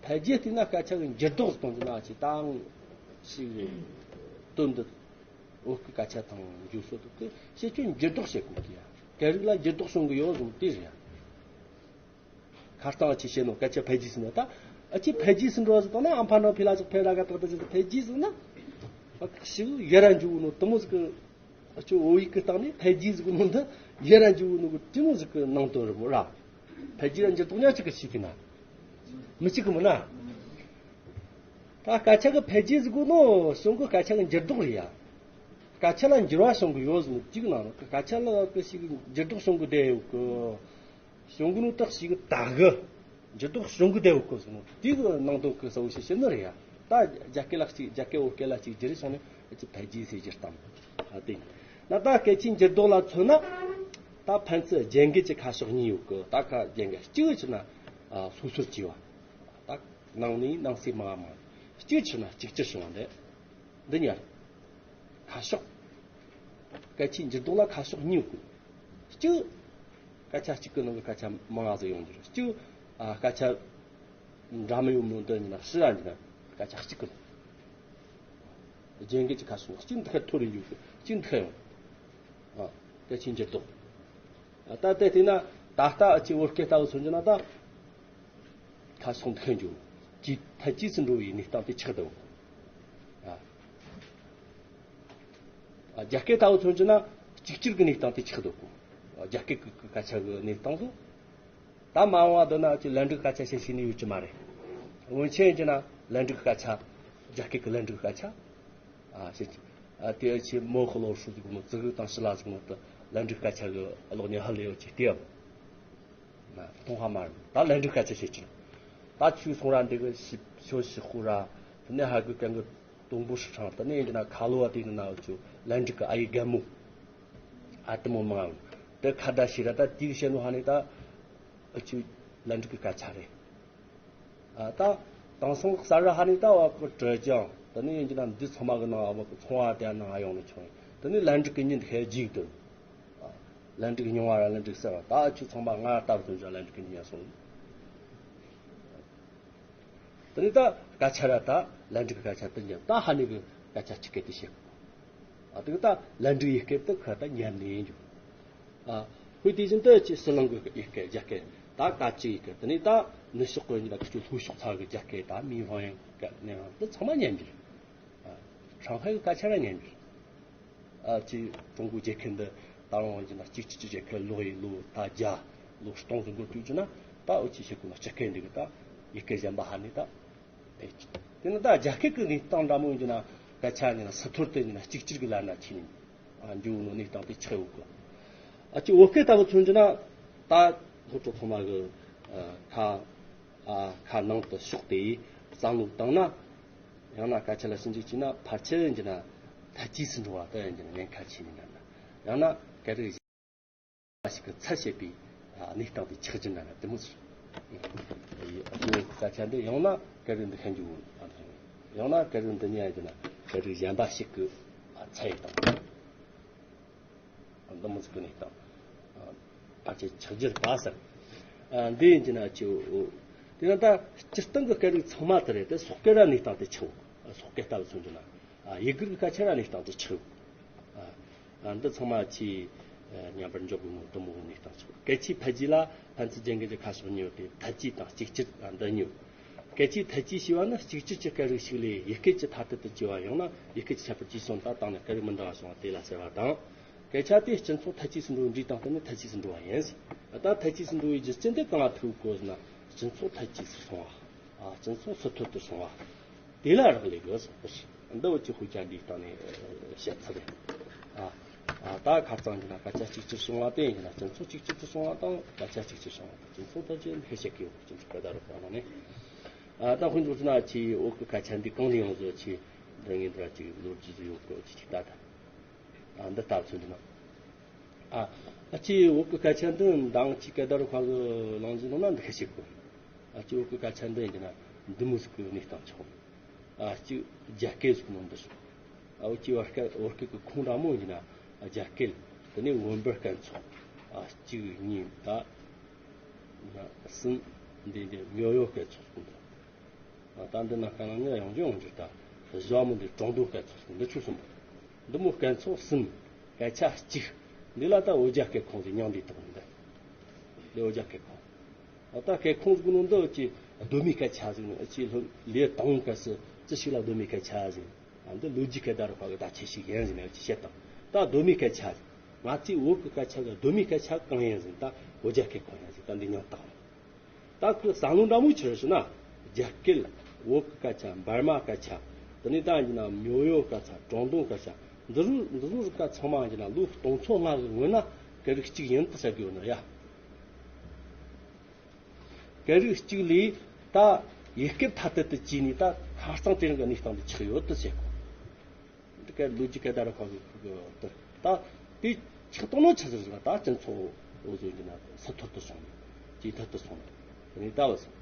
འཕེལ་རྒྱས་བལྟས་ན་སྐད་ཆ་གི་འགྱུར་ལྡོག་གཏོང་རྒྱུ་ན་ཅིག་ཏང་ཞིག་དོན་འདི་བོད་ཀྱི་སྐད་ཆ་དང་འཇུག་སྲོལ་དུ་དེ་བྱེད་རྒྱུ་འགྱུར་ལྡོག་བྱེད་དགོས་ཀྱི་ཡ། སྐད་རིགས་ལ་འགྱུར་ལྡོག་བྱུང་གི་ཡོད་ཟེར་དེ་རེད་ཡ། ཁ་སྟངས་ཅིག་བྱེད་ནོ་སྐད་ཆ་འཕེལ་རྒྱས་ཟེར་ན་ད་ཨ་ཅིག་འཕེལ་རྒྱས་ཟེར་འགྲོ་ཟེར་དང་ན་ཨམ་ཕ་ནོ་ཕི་ལ་ཅིག་འཕེལ་ར་ག་ཏག་ཏག་ཅིག་འཕེལ་རྒྱས་ཟེར་ན་ཞིག་ཡར་ར་འཇུག་ནོ་དུ་མོ་ཟིག་གི་ཨ་ཅོ་བོད་ཡིག་གི་སྟེང་ནས་འཕེལ་རྒྱས་ཟིག་ནོ་འདི་ཡར་ར་འཇུག་ནོ་གི་དུ་མོ་ཟིག་གི་ནང་དོན་རེད་མོ་ར། འཕེལ་རྒྱས་ལ་འགྱུར་ལྡོག་ཉག་ཅིག་གི་ཞིག་གི་ན་མི་ཅིག་གི་མི་ན། ད་སྐད་ཆ་གི་འཕེལ་རྒྱས་ཟིག་གོ་ནོ་གཞུང་གི་སྐད་ཆ་གི་འགྱུར་ལྡོག་རེད་ཡ། སྐད་ཆ་ལ་འགྱུར་བ་བྱུང་གི་ཡོད་ཟེར་ནོ་གཅིག་ནང་སྐད་ཆ་ལ་གི་ཞིག་འགྱུར་ལྡོག་བྱུང་གི་བསྡད་ཡོད་གི། གཞུང་གི་ནོ་དག་ཞིག་ད་གི་འགྱུར་ལྡོག་བྱུང་གི་བསྡད་ཡོད་གི་ཟེར་ནོ་དེ་གི་ནང་དོན་གི་གསལ་བོ་ཞིག་བཤད་ནི་རེད་ཡ། ད་རྒྱ་སྐད་ལ་གཅིག་རྒྱ་སྐད་བོད་སྐད་ལ་གཅིག་བསྒྱུར་བྱུང་ནས་ཨ་ཅི་འཕེལ་རྒྱས་ཟེར་གྱི་སྟངས་ཨ་དེ་ན་ད་སྐད་ཆའི་འགྱུར་ལྡོག་ལ་མཚོན་ན་ད་ཕན་ཚུན་རྒྱན་གྱི་ཁ་ཕྱོགས་གཉིས་ཡོད་གི། ད་ཁ་རྒྱན་གྱི་གཅིག་བྱས་ན་སོ་སོར་གྱེས་པ། ད་ནང་ནས་ནང་གསེས་མང་བ་མང་། གཅིག་བྱས་ན་གཅིག་གྱུར་བྱུང་བ་འདི། འདི་གཉིས་ཁ་ཕྱོགས། སྐད་ཆའི་འགྱུར་ལྡོག་ལ་ཁ་ཕྱོགས་གཉིས་ཡོད་གི། གཅིག་སྐད་ཆ་གཅིག་གི་ནང་གི་སྐད་ཆ་མང་ང་ཟིག་ཡོང་རྒྱུ་རེད། གཅིག་ཨ་སྐད་ཆ་འདྲ་མི་ཡོང་མི་འདི་ཡིན་ན་ཕྱི་ར་འདི་ན་སྐད་ཆ་གཅིག་གི་ནང་། རྒྱན་གྱི་ཁ་ཕྱོགས་གཅིག་འདི་ཁ་མཐོ་རུ་འགྱུར་གི། གཅིག་འདི་ཁ་ཡོང་། ཨ་སྐད་ཆའི་འགྱུར་ལྡོག་ད་ལྟ་དེ་བལྟས་ན་ད་ལྟ་ཨ་ཅི་བོད་སྐད་ལྟ་བུ་མཚོན་རྒྱུ་ན་ད། ཁ་སོང་ཐོན་རྒྱུ། ཅི་ཐད་ཅི་སུ་འགྲོ་བའི་གནས་སྟངས་དེ་ཆགས་འདུག་ཨ། རྒྱ་སྐད་ལྟ་བུ་མཚོན་རྒྱུ་ན་གཅིག་གྱུར་གྱི་གནས་སྟངས་དེ་ཆགས་འདུག་རྒྱ་སྐད་ཀྱི་སྐད་ཆ་གི་གནས་སྟངས་སུ། ད་མ་འོངས་བ་དུ་ན་ཅི་ལན་ཀྲི་སྐད་ཆ་བཤད་ཤེས་ནི་ཡོད་ཀྱི་མ་རེད། སྔོན་ཆད་ཡིན་རྒྱུ་ན་ལན་ཀྲི་སྐད་ཆ། རྒྱ་སྐད་ཀྱི་ལན་ཀྲི་སྐད་ཆ། ཨ་བཤད་ཀྱི། ཨ་དེ་ཆེ་མོ་ཁོ་ལོ་ཧྲུ་ཟིག་མོ་ཙི་གུ་དང་ཤི་ལ་ཟིག་མོ་དུ་ལན་ཀྲི་སྐད་ཆ་གི་ལོག་ནས་ཧ་ལས་ཡོད་ཀྱི་སྟེ། མཐོང་ཧ་མ་རུང་། ད་ལན་ཀྲི་སྐད་ཆ་བཤད་ཀྱི་རེད། ད་ཆུ་སོང་ར་འདི་གི་ཞིབ་ཤོ་ཞིག་ཧུ་ར། དེ་ནས་ཧ་གི་གན་གི་དུང་པོ་ཧྲི་ཁྲང་། དེ་ནས་ཡིན་ན་ཁ་ལོ་བ་དེ་ནི་ན་ཆུ་ལན་ཀྲི་གི་ཨ་ཡི་རྒན་མོ། ཨ་དེ་མོ་མང་། དེ་ཁ་བརྡ་ཤེས་ར་ད་དེ་གི་བཤད་ནོ་ཧ་ནི་ད་ཨ་ཆུ་ལན་ཀྲི་གི་སྐད་ཆ་རེད། ཨ་ད་དེང་སང་གསར་ར་ཧ་ནི་ད་བ་གི་བྲོས་ཀྱང་དེ་ནས་ཡིན་གྱི་ན་འདི་ཚང་མ་གི་ནང་བ་གི་ཚོང་བ་དེ་ནང་ཡོང་ནི་ཆུང་། དེ་ནས་ལན་ཀྲི་གི་ཉིན་ཧེ་ཇིག་དུ། ལན་ཀྲི་གི་མྱོང་བ་ར་ལན་ཀྲི་གསར་བ་ད་ཆུ་ཚང་མ་ང་ལྟ་བུ་དོན་ཅོ་ལན་ཀྲི་གི་ཉིན་སོང་། དེ་ནས་ད་སྐད་ཆ་ར་ད་ལན་ཀྲི་གི་སྐད་ཆ་དེ་ཉན་ད་ཧ་ནི་གི་སྐད་ཆ་ཆི་སྐད་དེ་བཤད། ཨ་དེ་གི་ད་ལན་ཀྲི་ཡི་སྐད་དེ་ཁ་ད་ཉན་ནས་ཡིན་རྒྱུ། ཨ་ཧུའི་དེ་བཞིན་དུ་ཅི་ཟི་ལིང་གི་ཡི་སྐད་རྒྱ་སྐད་ད་ག་ཅི་ཡི་སྐད་དེ་ནས་ད་ནུབ་ཕྱོགས་གི་ཉི་ད་ཁི་ཆུ་ལྷོ་ཕྱོགས་ཚ་གི་རྒྱ་སྐད་ད་མི་ཧོང་ཡང་སྐད་ནས་ཧང་དེ་ཚང་མ་ཉན་རྒྱུ། ཨ་ཧྲང་ཧའེ་གི་སྐད་ཆ་ར་ཉན་རྒྱུ། ཨ་ཅི་ཀྲུང་གོའི་རྒྱལ་ཁབ་འདི་ད་རུང་ཡིན་ན་གཅིག་གཅིག་གཅིག་རྒྱལ་ཁབ་ལོག་ཡི་ལོ་ད་བརྒྱ་ལོ་སྟོང་ཟིག་འགོར་དུས་ཀྱི་ན་ད་འུ་ཅི་ཞིག་གི་ན་སྤྱི་སྐད་འདི་གི་ད་ཡི་གེ་གཞན་པ་ཧ་ནི་ད་དེ་ཅི་དེ་ནི་ད་རྒྱ་སྐད་ཀྱི་གནས་སྟངས་འདྲ་མོ་ཡིན་གྱི་ན་སྐད་ཆ་ཡིན་ན་སི་ཐོར་དུ་ཡིན་ན་གཅིག་གཅིག་གི་ལ་ན་ཆི་ནི་ཨ་འཇུ་ནོ་གནས་སྟངས་དེ་ཆགས་ཡོད་གི། ཨ་ཅི་བོད་སྐད་ལྟ་བུ་མཚོན་གྱི་ན་ད་ལྷོ་ཕྱོགས་ཚང་མ་གི་ཨ་ཁ་ཨ་ཁ་ནང་དུ་ཕྱོགས་ཏེ་བསམ་བློ་བཏང་ན། ཡང་ན་སྐད་ཆ་ལ་ཞིབ་འཇུག་བྱས་ན་ཕལ་ཆེར་ཡིན་གྱི་ན་ཐ་ཅི་སུ་འགྲོ་བ་དེ་ཡིན་གྱི་ན་ཉེན་ཁ་ཆེ་ནི་འདྲ་འདྲ། ཡང་ན་སྐད་རིགས་གཞན་པ་ཞིག་གི་ཚད་བྱེད་པའི་ཨ་གནས་སྟངས་དེ་ཆགས་ཀྱི་འདྲ་འདྲ་དེ་མོ་ཟེར། ཨ་ཅི་སྐད་ཆ་འདི་ཡང་ན་སྐད་རིགས་འདི་ཤན་རྒྱུ་ཡང་ན་སྐད་རིགས་འདི་ཉན་གྱི་ན་སྐད་རིགས་གཞན་པ་ཞིག་གི་ཨ་ཚད་དང་། འདི་མོ་ཟིག་གི་གནས་སྟངས། ཕལ་ཆེར་ཆགས་རྒྱུ་རེད་པ་ཟེར། ཨ་འདི་ཡིན་གྱི་ན་ཅིའོ། དེ་ན་ད་སྤྱིར་བཏང་གི་སྐད་རིགས་ཚང་མ་དེ་རེད་དེ་སོག་སྐད་ར་གནས་སྟངས་དེ་ཆགས། སོག་སྐད་ལྟ་བུ་མཚོན་རྒྱུ་ན། ཡུ་གུར་གྱི་སྐད་ཆ་ར་གནས་སྟངས་དེ་ཆགས། ཨ་འདི་ཚང་མ་ཆེས་མཉམ་པར་འཇོག་དགོས་ངོ་དུ་མོ་གནས་སྟངས་ཆགས། སྐད་ཆའི་འཕེལ་རྒྱས་ལ་ཕན་ཚུན་རྒྱན་གྱི་ཁ་ཕྱོགས་གཉིས་ཡོད་དེ་ཐ་ཅི་དང་གཅིག་གྱུར་འདི་གཉིས་ཡོད། སྐད་ཆའི་ཐ་ཅི་ཞེས་པ་ནི་གཅིག་གྱུར་གྱི་སྐད་རིགས་ཤིག་ལས་ཡུལ་སྐད་ཀྱི་མཐར་ཐུག་ཏུ་གྱུར་པ་ཡང་ན་ཡུལ་སྐད་ཀྱི་ཁྱད་པར་གྱིས་སོང་ད་བཏང་ནས་སྐད་རིགས་མི་འདྲ་བ་བྱུང་བ་དེ་ལ་ཟེར་བ་དང་། སྐད་ཆ་དེ་སྤྱི་ཚོགས་ཐ་ཅི་སུ་འགྲོ་འདྲིས་དང་བསྟུན་ནས་ཐ་ཅི་སུ་འགྲོ་བ་ཡིན། ད་ཐ་ཅི་སུ་འགྲོ་བའི་རྒྱུ་རྐྱེན་དེ་གང་ལ་ཐུག་དགོས་ཟེར་ན་སྤྱི་ཚོགས་ཐ་ཅི་སུ་སོང་བ། ཨ་སྤྱི་ཚོགས་སུ་ཐོད་དུ་སོང་བ། དེ་ལ་རག་ལས་དགོས་སོ། འདི་བོད་ཀྱི་དཔེ་ཆ་འདིའི་སྟེང་ནས་བཤད་ཚུལ་རེད། ཨ་ཨ་ད་ཁ་རྩང་གྱི་ན་སྐད་ཆ་གཅིག་གྱུར་སོང་བ་དེ་ཡིན་ན་སྤྱི་ཚོགས་གཅིག་གྱུར་དུ་སོང་བ་དང་སྐད་ཆ་གཅིག་གྱུར་སོང་བ་དང་སྤྱི་ཚོགས་ཐ་ཅི་ཧེ་བཤད་ཀྱི་ཡོད་སྤྱི་ཚོགས་སྐད་བརྡ་རུ་གོ་ནས། ཨ་ད་དཔེ་འཇོག་ཚུལ་ན་ཆེ་བོད་ཀྱི་སྐད་ཆ་འདི་གང་ནས་ཡོང་བཟོ་ཆེ་འདི་ངས་འདི་ར་ཅིག་ལོ་རྒྱུས་སུ་ཡོད་གོ་ཅིག་ཅིག་ལྟ་ད། ཨ་འདི་ལྟ་ཚུལ་འདི་ན། ཨ་ཨ་ཅེ་བོད་ཀྱི་སྐད་ཆ་འདི་མདང་ཅིག་སྐད་བརྡ་རུ་ཁ་གི་ལང་ཟིན་ནང་ན་འདི་ཁ་ཤས་གོ། ཨ་ཅེ་བོད་ཀྱི་སྐད་ཆ་འདི་ཡིན་ན་འདི་མོ་ཟིག་གི་གནས་སྟངས་ཆགས། ཨ་ཅིག་རྒྱ་སྐད་ཟིག་ནང་འདི་སོང་། ཨ་བོད་ཀྱི་བར་སྐད་བོད་སྐད་ཀྱི་ཁོངས་འདྲ་མོ་ཡིན་ན་རྒྱ་སྐད་དེ་ནས་འོན་པར་སྐད་ཚོགས། ཨ་གཅིག་གཉིས་ད་གསུམ་འདི་འདི་མྱོ་ཡོ་སྐད་ཚོགས་གསུམ་དང་། ད་འདི་ན་སྐད་ནང་ནི་ཡང་འཇོག་ཡང་འཇོག་ད་གཞོན་མི་འདི་གྲོང་རྡལ་སྐད་ཚོགས་འདི་ཆོས་གསུམ་པོ། འདི་མོ་སྐད་ཚོགས་གསུམ། སྐད་ཆ་གཅིག། འདི་ལ་ད་བོད་རྒྱ་སྐད་ཁོངས་སུ་མྱང་འདི་དག་འདི། འདི་བོད་རྒྱ་སྐད་ཁོངས། ད་སྐད་ཁོངས་ཟིག་ནང་འདི་ཅི་གདོད་མའི་སྐད་ཆ་ཟིག་ནི་ཅི་ལོ་ལས་དང་སྐབས་སུ་ཅི་ཞིག་ལ་གདོད་མའི་སྐད་ཆ་ཟིག་འདི་ལོ་རྒྱུས་སྐད་བརྡ་རུ་ཁ་གི་བརྡ་ཆད་ཞིག་ཡིན་ཟིག་ནི་བཤད་དང་། ད་གདོད་མའི་སྐད་ཆ་ཟིག་ང་ཚོའི་བོད་ཀྱི་སྐད་ཆ་གི་གདོད་མའི་སྐད་ཆ་གང་ཡིན་ཟིག་ད་བོད་རྒྱ་སྐད་ཁོངས་ཡིན་ཟིག་ད་འདི་མྱང་བཏགས། ད་ཁོའི་བསམ་བློ་འདྲ་མོ་ཆི་རེད་ཟེར་ན། རྒྱ་སྐད། བོད་ཀྱི་སྐད་ཆ། འབར་མ་སྐད་ཆ། དེ་ནས་ད་ཡིན་ན་མྱོ་ཡོ་སྐད་ཆ། ཀྲུང་ཏུང་སྐད་ཆ། འདི་རུ་འདི་རུ་རིགས་ཀ་ཚང་མ་ཡིན་ན་ལོ་སྟོང་ཚོ་ལྔ་གི་སྔོན་ན་སྐད་རིགས་གཅིག་ཡིན་དུ་བཤད་དགོས་ནི་ཡ། སྐད་རིགས་གཅིག་ལས་ད་ཡུལ་སྐད་ཐ་དད་དུ་བྱས་ནས་ད་ཁ་རྩང་དེ་རིང་གི་གནས་སྟངས་དེ་ཆགས་ཡོད་དུ་བཤད་དགོས། འདི་ག་ལོ་རྒྱུས་སྐད་བརྡ་རུ་ཁ་གི་ཁུ་གི་དེ་ད་དེ་ཆགས་སྟངས་ནོ་ཆི་ཟིག་རེད་ད་སྤྱི་ཚོགས་འོ་ཟོ་ཡིན་ན་སི་ཐུར་དུ་སོང་ནས་ཇེ་ཐུར་དུ་སོང་ནས་དེ་ནས་ད་བ་སོང་།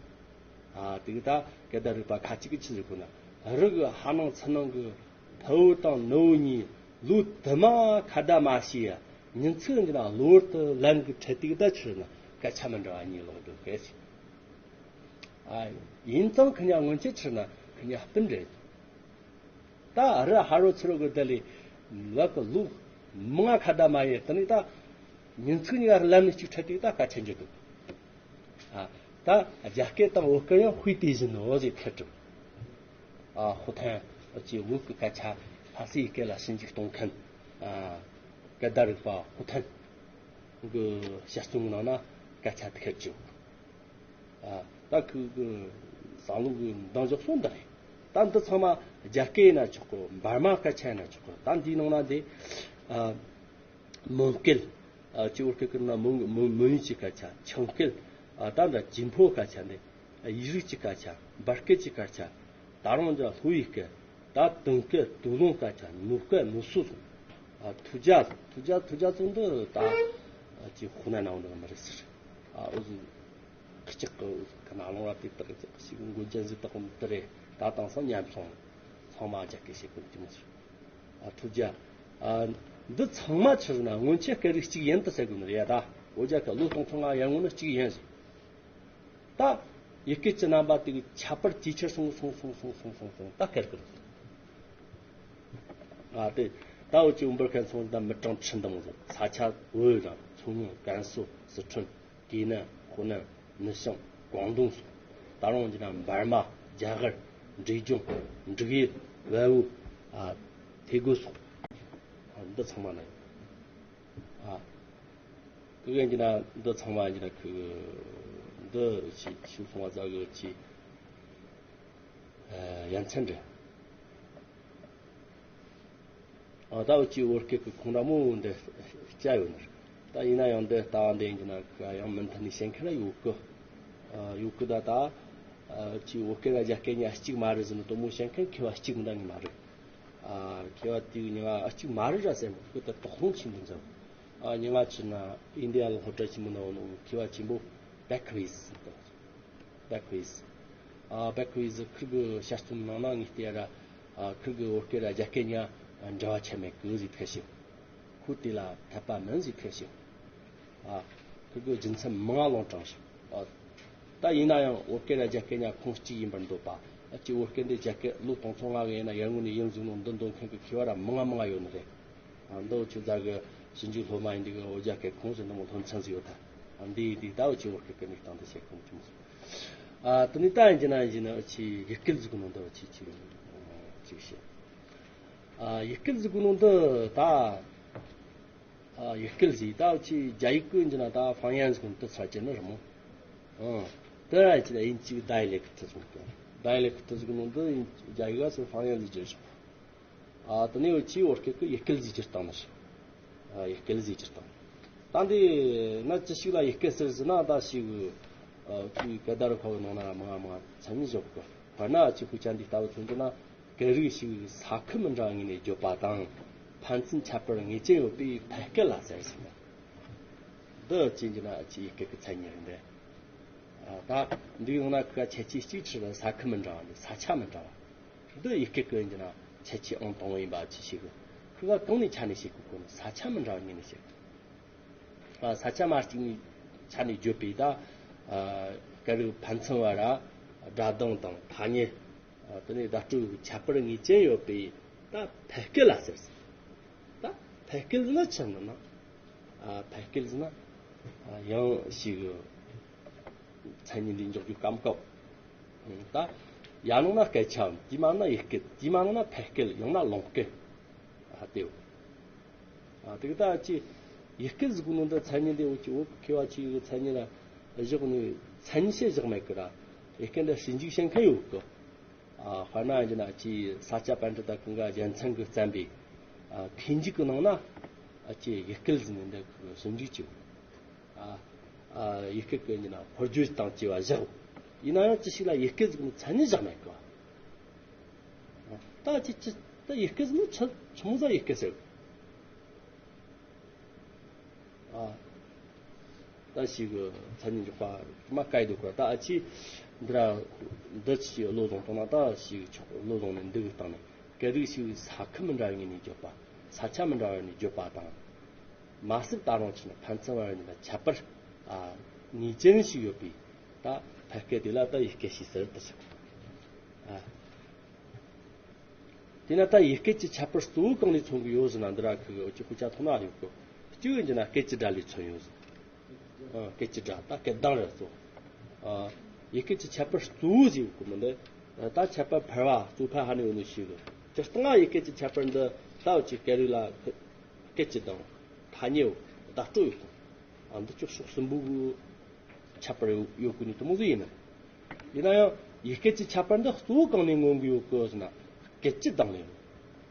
ཨ་དེ་གི་ད་སྐད་བརྡ་རིག་པ་ཁ་ཅིག་གི་ཆི་ཟིག་གོ་ན་རི་གི་ཧ་ནང་ཚི་ནང་གི་ཕ་བུ་དང་ནུ་བོ་གཉིས་ལོ་དུ་མ་ཁ་བརྡ་མ་བྱས་ཡ་ཉིན་ཚིག་འདི་ན་གློ་བུར་དུ་ལན་གི་འཕྲད་དེ་གི་ད་ཆི་ན་སྐད་ཆ་མི་འདྲ་བ་གཉིས་ལོག་འདུག་གལ་སྲིད། ཨ། ཡིན་ཙང་ཁི་ཉ་སྔོན་ཆད་ཕྱིར་ན་ཁི་ཉ་སྤུན་རེད། ད་རི་ཧ་རོ་ཚུ་རོ་གི་དེ་ལས་ལ་གི་ལུག་མང་ང་ཁ་བརྡ་མ་ཡེ་དེ་ནི་ད་ཉིན་ཚིག་གཉིས་ཀ་ལམ་ནས་གཅིག་འཕྲད་དུས་ད་སྐད་ཆ་འཇུ་འདུག་ཨ། ད་རྒྱ་སྐད་དང་བོད་སྐད་ཡང་དཔེ་དེ་བཞིན་ནོ་ཟེར་ཐལ་གྲུབ། ཨ། ཧུ་ཐན་ཨ་ཅེ་བོད་ཀྱི་སྐད་ཆ་ལྷ་སའི་སྐད་ལ་ཞིབ་འཇུག་གཏོང་མཁན། ཨ། སྐད་བརྡ་རིག་པ་ཧུ་ཐན་གི་དཔྱད་རྩོམ་ནང་ན་སྐད་ཆ་དེ་ཁེར་བཅུག་ཨ། ད་ཁོའི་གི་བསམ་བློ་གི་འདང་འཇོག་སོང་འདི་རེད། ད་འདི་ཚང་མ་རྒྱ་སྐད་ཡིན་ན་ཆོག་གི་འབར་མ་སྐད་ཆ་ཡིན་ན་ཆོག་གི་ད་འདིའི་ནང་ན་འདི། ཨ། མོན་སྐད། ཨ། ཅི་བོད་སྐད་ཀྱི་ནང་མོན་མོན་མོན་ཡུལ་གྱི་སྐད་ཆ་ཆིན་སྐད། ཨ། ད་འདྲ་ཅིན་ཕོ་སྐད་ཆ་འདི། ཨ། ཡིག་རིགས་ཀྱི་སྐད་ཆ་འབར་སྐད་ཀྱི་སྐད་ཆ། ད་རུང་འདྲ་ལྷོ་ཡུལ་སྐད། ད་ཏུང་སྐད་ཏུའུ་ལུང་སྐད་ཆ་ནུབ་སྐད་ནུབ་སོ་སོང་། ཨ། ཐུ་ཇ་ཐུ་ཇ་ཐུ་ཇ་ཚོ་འདི་ད། ཨ། ཅི་ཧུ་ནན་ནང་འདྲ་མི་རིགས་ཟེར། ཨ། འུ་ཟོ། ཁི་ཅག་གི་ཁ་ན་ལོང་ར་དེ་དག་ཅག་ཞིག་མགོ་ཅན་ཟིག་དག་དེ་རེད། ད་དང་སང་ཉམས་སོང་། ཚང་མ་རྒྱ་སྐད་བཤད་གོ་གི་མི་ཚུལ། ཨ། ཐུ་རྒྱ། ཨ། འདི་ཚང་མ་ཕྱིར་ན་སྔོན་ཆད་སྐད་རིགས་གཅིག་ཡིན་དུ་ཟེར་དགོས་ནི་རེད་ད། འོ་རྒྱ་སྐད་ལོ་སྟོང་ཚོ་ལྔ་ཡར་སྔོན་ནི་གཅིག་ཡིན་ཟིག་ད་ཡི་གེ་གི་རྣམ་པ་དེ་གི་ཁྱད་པར་ཇེ་ཆེར་སོང་སོང་སོང་སོང་སོང་སོང་ད་སྐད་གི་རེད། ཨ། དེ་ད་འུ་ཅི་འབུར་མཁན་ཚོ་ད་མི་གྲངས་ཁྲི་འདང་ཟིག་ས་ཆ་བོད་རང་མཚོ་སྔོན་ཀན་སུའུ་སི་ཁྲོན། ཏེ་ནན། ཧུ་ནན། ནུབ་བྱང་ཀོང་ཏུང་སོགས། ད་རུང་འདི་ན་འབར་མ། རྒྱ་གར། འབྲས་ལྗོངས། འབྲུག་ཡུལ། བལ་བོ། ཨ། ཐེ་གོ་སོགས། ཨ། འདི་ཚང་མ་ན་ཡོད། ཨ། ཁི་གེ་འདི་ན་འདི་ཚང་མ་འདི་ན་ཁི་འདི་ཆི་ཆི་སོང་བ་ཟ་གི་ཆི། ཨ། ཡ་མཚན་རེད། ཨ། ད་འུ་ཅི་བོད་སྐད་ཀྱི་ཁུངས་འདྲ་མོ་འདི་བཅའ་ཡོད་ནི་རེད། ད་ཡིན་ན་ཡང་འདི་ལྟ་བ་འདི་ཡིན་གྱི་ན་ཁོ་ཡང་མུ་མཐུད་ནས་བཤད་མཁན་ར་ཡོད་གི། ཨ། ཡོད་གི་ད་ད། ཨ། འུ་ཅི་བོད་སྐད་ར་རྒྱ་སྐད་གཉིས་གཅིག་མ་རེད་ཟེར་ནི་དོ་མོ་བཤད་མཁན་མཁས་པ་གཅིག་མིན་ད་གཉིས་མ་རེད། ཨ། མཁས་པ་དེའི་གཉིས་ཀ་གཅིག་མ་རེད་ར་ཟེར་མོ་ཁོ་ད་དོགས་སློང་ཆེན་པོ་འཛམ། ཨ། ཉི་མ་ཕྱིར་ན་ཨིན་ཌི་ཡ་ལ་སློབ་གྲྭ་ཆེན་མོ་ནང་ནོ་མཁས་པ་ཆེན་པོ་བེ་ཁི་རི་ཟེར་ད། བེ་ཁི་རི་ཟི། ཨ། བེ་ཁི་རི་ཟི་ཁིར་གི་དཔྱད་རྩོམ་ནང་ན་ངས་བལྟས་ཡ་ར། ཨ། ཁིར་གི་བོད་སྐད་ར་རྒྱ་སྐད་གཉིས་འབྲེལ་བ་ཆད་མེད་གི་ཟིག་ཐལ་ཞིང་། ཁོ་དེ་ལ་འཐད་པ་མིན་ཟིག་ཐལ་ཞིང་། ཨ། ཁིར་གི་རྒྱུ་མཚན་མང་ང་ལོང་དྲངས་ཤིང་། ཨ། ད་ཡིན་ན་ཡང་བོད་སྐད་ར་རྒྱ་སྐད་གཉིས་ཁོངས་གཅིག་ཡིན་པར་འདོད་པ། ཨ་ཅི་བོད་སྐད་འདི་རྒྱ་སྐད་ལོ་སྟོང་ཚོ་ལྔ་གི་ཡིན་ན་ཡར་སྔོན་ནས་ཡིན་ཟིག་ནོ་འདི་འདོད་མཁན་གི་མཁས་པ་ར་མང་ང་མང་ང་ཡོད་ནི་རེད། ཨ། འདི་འུ་ཅི་ཛ་གི་ཞིབ་འཇུག་སློབ་མ་ཡིན་འདི་གི་འོ་རྒྱ་སྐད་ཁོངས་སུ་འདི་མོ་སློབ་ཚན་ཟིག་ཡོད་ད། ཨ། འདི་ཡིན་འདི་ད་འུ་ཅི་བོད་སྐད་ཀྱི་གནས་སྟངས་འདི་བཤད་ཁོམ་གྱི་མི་སོང་། ཨ། དེ་ནས་ད་ཡིན་གྱི་ན་ཡིན་གྱི་ན་འུ་ཅི་ཡུལ་སྐད་ཟིག་གི་ནང་དུ་འུ་ཅི་ཅིག་ཅིག་བཤད། ཨ། ཡུལ་སྐད་ཟིག་གི་ནང་དུ་ད། ཨ། ཡུལ་སྐད་ཟིག་ད་འུ་ཅི་རྒྱ་ཡིག་གི་ཡིན་གྱི་ན་ད་ཧྥང་ཡན་ཟིག་གི་ནང་དུ་ཚ་ཅན་ནི་རི་མོ། ཨ། དེ་ར་ཡིན་གྱི་ན་དབྱིན་ཇིའི་ཌའི་ལེག་ཊི་ཟིག་གི། ཌའི་ལེག་ཊི་ཟིག་གི་ནང་དུ་ཡིན་རྒྱ་ཡིག་ག་སུ་ཧྥང་ཡན་ཟིག་བརྗོད་བྱུང་། ཨ། དེ་ནས་འུ་ཅི་བོད་སྐད་ཀྱི་ཡུལ་སྐད་ཟིག་སྒྱུར་བཏང་ནི་ཞིག་ཨ། ཡུལ་སྐད་ཟིག་སྒྱུར་བཏང་། ད་འདི་ན་ཅི་ཞིག་ལ་ཡུལ་སྐད་ཟེར་ཟེར་ན་ད་ཞིག་ཨ། ཅི་སྐད་བརྡ་རུ་ཁ་བའི་ནང་ན་མང་ང་མང་ང་མཚན་ཉིད་བཞག་གི། དཔེར་ན་ཅི་ཁུ་ཅན་འདི་ལྟ་བུ་མཚོན་རྒྱུ་ན་སྐད་རིགས་ཤིག་ས་ཁུལ་མི་འདྲ་ངོས་ནས་བརྗོད་པ་དང་ཕན་ཚུན་ཁྱད་པར་ངེས་ཅན་ཡོད་པའི་ཕལ་སྐད་ལ་ཟེར་ཟེར་ན། འདི་ཅི་ཡིན་གྱི་ན་ཅི་ཡུལ་སྐད་ཀྱི་མཚན་ཉིད་རེད་འདི། ཨ། ད་འདིའི་ནང་ན་ཁུ་ག་ཁྱད་ཆོས་གཅིག་ཁྲིད་ལ་ས་ཁུལ་མི་འདྲ་བ་འདི་ས་ཆ་མི་འདྲ་བ། འདི་ཡི་གེ་ཀུན་གྱི་ན་ཁྱད་ཆོས་ཨང་དང་པོ་ཡིན་པ་ཅི་ཞིག་ཁུ་ག་གང་ནས་ཆ་ནས་ཤེས་དགོས་གོ་ནི་ས་ཆ་མི་འདྲ་བ་ངོས་ནས་ཤེས་དགོས། ས་ཆ་མ་གཅིག་ནས་ཆ་ནས་བརྗོད་པའི་ད་སྐད་རིགས་ཕན་ཚུན་བར་སྒྲ་གདངས་དང་ཐ་སྙད་ ཨ། དེ་ནས་བརྡ་སྤྲོད་ཀྱི་ཁྱད་པར་ངེས་ཅན་ཡོད་པའི་ད་ཕལ་སྐད་ལ་ཟེར། ད་ཕལ་སྐད་ཟེར་ན་ཆི་ཟེར་ན། ཨ། ཕལ་སྐད་ཟེར་ན། ཨ། ཡང་ཞིག་མཚན་ཉིད་འདི་འཇོག་རྒྱུ་སྐབས་སྐབས། ད་ཡར་ནང་ན་སྐད་ཆའམ། དེའི་མར་ན་ཡིག་སྐད། དེའི་མར་ན་ཕལ་སྐད། ཡང་ན་ལོང་སྐད། ཨ། དེའོ། ཨ། དེ་གི་ད་ཅི་ཡིག་སྐད་ཟེར་གོ་ནོ་འདི་མཚན་ཉིད་འདི་འུ་ཅི་འུ་མཁས་པ་ཅིག་གི་མཚན་ཉིད་ལ་བཞག་ནས་མཚན་ཉིད་བཤད་བཞག་མེད་གི་ར། ཡིག་སྐད་འདི་ཞིབ་འཇུག་བྱེད་མཁན་ཡོད་གི། ཨ། དཔེར་ན་ཡིན་ན་ཅི་ས་སྐྱ་པཎྜི་ཏ་ཀུན་དགའ་རྒྱལ་མཚན་གྱིས་བརྩམས་པའི། ཨ། མཁས་འཇུག་གི་ནང་ན། ཨ། ཅི་ཡིག་སྐད་ཟེར་ནས་འདི་ཞིབ་འཇུག་བྱས། ཨ། ཨ། ཡིག་སྐད་ཀྱི་ཡིན་ན་འཁོར་སྦྱོར་དང་བཅས་པ་བཞག། ཡིན་ན་ཡང་ཅི་ཞིག་ལ་ཡིག་སྐད་ཟེར་གོ་ནོ་མཚན་ཉིད་བཞག་མེད་གི། ད་ཅི་ཅི་ད་ཡིག་སྐད་ཟེར་ནོ་ཆི་ཆི་མོ་ཟིག་ཡིག་སྐད་ཟེར། ཨ། ད་ཞིག་གི་མཚན་ཉིད་འཇོག་པ་མ་བཀལ་འདུག་ག། ད་ཨ་ཅི་འདི་ར་འདི་ཅི་བློ་བཟུང་བཏང་ན། ད་ཞིག་ཆོག་བློ་བཟུང་ནས་འདི་གི་སྟེང་ནས་སྐད་རིགས་ཤིག་ས་ཁུལ་མི་འདྲ་བའི་ངོས་ནས་བརྗོད་པ། ས་ཆ་མི་འདྲ་བའི་ངོས་ནས་བརྗོད་པ་དང་། མ་ཟད་ད་རུང་ཆི་ན་ཕན་ཚུན་བར་གཉིས་ལ་ཁྱད་པར། ཨ། ངེས་ཅན་ཞིག་ཡོད་པའི་ད་ཕལ་སྐད་དེ་ལ་ད་ཡིག་སྐད་ཞེས་ཟེར་དུ་ཟེར། ཨ། དེས་ན་ད་ཡིག་སྐད་ཀྱི་ཁྱད་པར་གཙོ་བོ་གང་ལས་མཚོན་གྱི་ཡོད་ཟེར་ན། འདི་ར་ཁུ་གི་འུ་ཅི་ཁུ་ཆ་ཐོག་ན་ཡོད་གི། གཅིག་ཡིན་གྱི་ན་སྐད་ཀྱི་སྒྲ་ལས་མཚོན་ཡོད་ཟེར། ཨ། སྐད་ཀྱི་སྒྲ་ད་སྐད་གདངས་རེད་གཙོ། ཨ། ཡིག་སྐད་ཀྱི་ཁྱད་པར་གཙོ་བོ་ཟེར་གོ་མི་འདི། ད་ཁྱད་པར་ཕལ་བ་གཙོ་ཕལ་ཧ་ནི་ཡོད་ནི་ཞིག་གི། སྤྱིར་བཏང་ཡིག་སྐད་ཀྱི་ཁྱད་པར་འདི་ད་འུ་ཅི་སྐད་རིགས་ལ་སྐད་ཀྱི་གདངས། ཐ་སྙད། བརྡ་སྤྲོད་ཡོད་གི། ཨ། འདི་ཅོག་ཕྱོགས་གསུམ་པོ་གི་ཁྱད་པར་ཡོད་གི་ནི་དེ་མོ་ཟིག་ཡིན་ནི། ཡིན་ན་ཡང་ཡིག་སྐད་ཀྱི་ཁྱད་པར་འདི་གཙོ་བོ་གང་ནས་མངོན་གི་ཡོད་གི་ཟེར་ན། སྐད་ཀྱི་གདངས་ལས།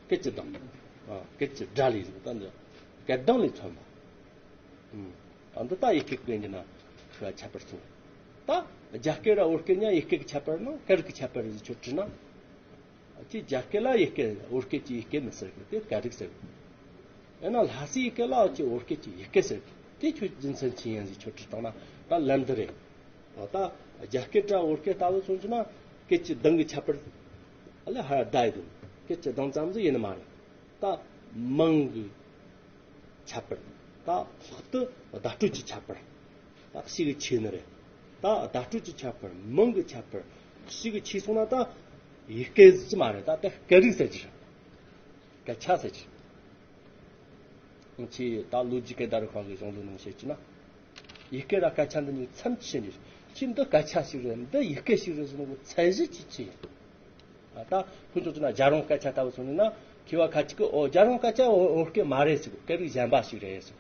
སྐད་ཀྱི་གདངས། ཨ། སྐད་ཀྱི་སྒྲ་ལས་ཟེར་གི། ད་འདི་སྐད་གདངས་ལས་མཚོན་པ། ཨ། འདི་ད་ཡིག་སྐད་ཀྱི་ཡིན་གྱི་ན་ཁྱད་པར་གཙོ་བོ། ད་རྒྱ་སྐད་ར་བོད་སྐད་ཡང་ཡིག་སྐད་ཀྱི་ཁྱད་པར་ནང་སྐད་རིགས་ཀྱི་ཁྱད་པར་ཟིག་ཁྱོད་དྲིས་ན། ཅིག་རྒྱ་སྐད་ལ་ཡིག་སྐད། བོད་སྐད་ཀྱི་ཡིག་སྐད་མི་ཟེར་གི། དེ་སྐད་རིགས་ཟེར་གི། ཡང་ན་ལྷ་སའི་ཡི་གེ་ལ་ཅིག་བོད་སྐད་ཀྱི་ཡི་གེ་ཟེར་གི། དེ་ཁྱོད་རྒྱུ་མཚན་ཅི་ཡིན་ཟིག་ཁྱོད་དྲིས་བཏང་ན་ད་ལན་འདི་རེད། ད་རྒྱ་སྐད་དྲ་བོད་སྐད་ལྟ་བུ་མཚོན་རྒྱུ་ན་སྐད་ཀྱི་གདངས་ཀྱི་ཁྱད་པར་ཨ་ལེ་ཧ་ར་བསྡད་ཡི་འདུག། སྐད་ཀྱི་གདངས་ཙམ་ཟིག་ཡིན་ནི་མ་རེད། ད་མིང་གི་ཁྱད་པར། ད་ལྷག་ཏུ་བརྡ་སྤྲོད་ཀྱི་ཁྱད་པར། ད་ཞེ་གི་ཆེ་ནི་རེད། ད་བརྡ་སྤྲོད་ཀྱི་ཁྱད་པར། མིང་གི་ཁྱད་པར་ཞེ་གི་ཆེ་སོང་ན། ད་ཡི་གེ་ཟེར་གྱི་མ་རེད། ད་ལྟ་སྐད་རིགས་ཟེར་གྱི་རེད། སྐད་ཆ་ཟེར་གྱི་རེད། ཁྱེད་ད་ལོ་རྒྱུས་སྐད་བརྡ་རིག་པ་གི་གཞུང་ལུགས་ནང་བཤད་ཀྱི་ན། ཡི་གེ་ར་སྐད་ཆ་འདི་གཉིས་མཚམས་ཆད་ནས། ཁྱེད་འདི་སྐད་ཆ་ཞིག་རེད། འདི་ཡི་གེ་ཞིག་རེད་ཟེར་ནོ་གི་ཚད་གཞི་ཅིག་ཅི་ཡིན། ད་ཁོ་ཚོ་ཚོ་ན་རྒྱལ་རོང་སྐད་ཆ་ལྟ་བུ་སོང་ནས་ན། མཁས་པ་ཁ་ཅིག་གིས་ཨོ་རྒྱལ་རོང་སྐད་ཆ་བོད་བོད་སྐད་མ་རེད་ཟེར། སྐད་རིགས་གཞན་པ་ཞིག་རེད་ཟེར།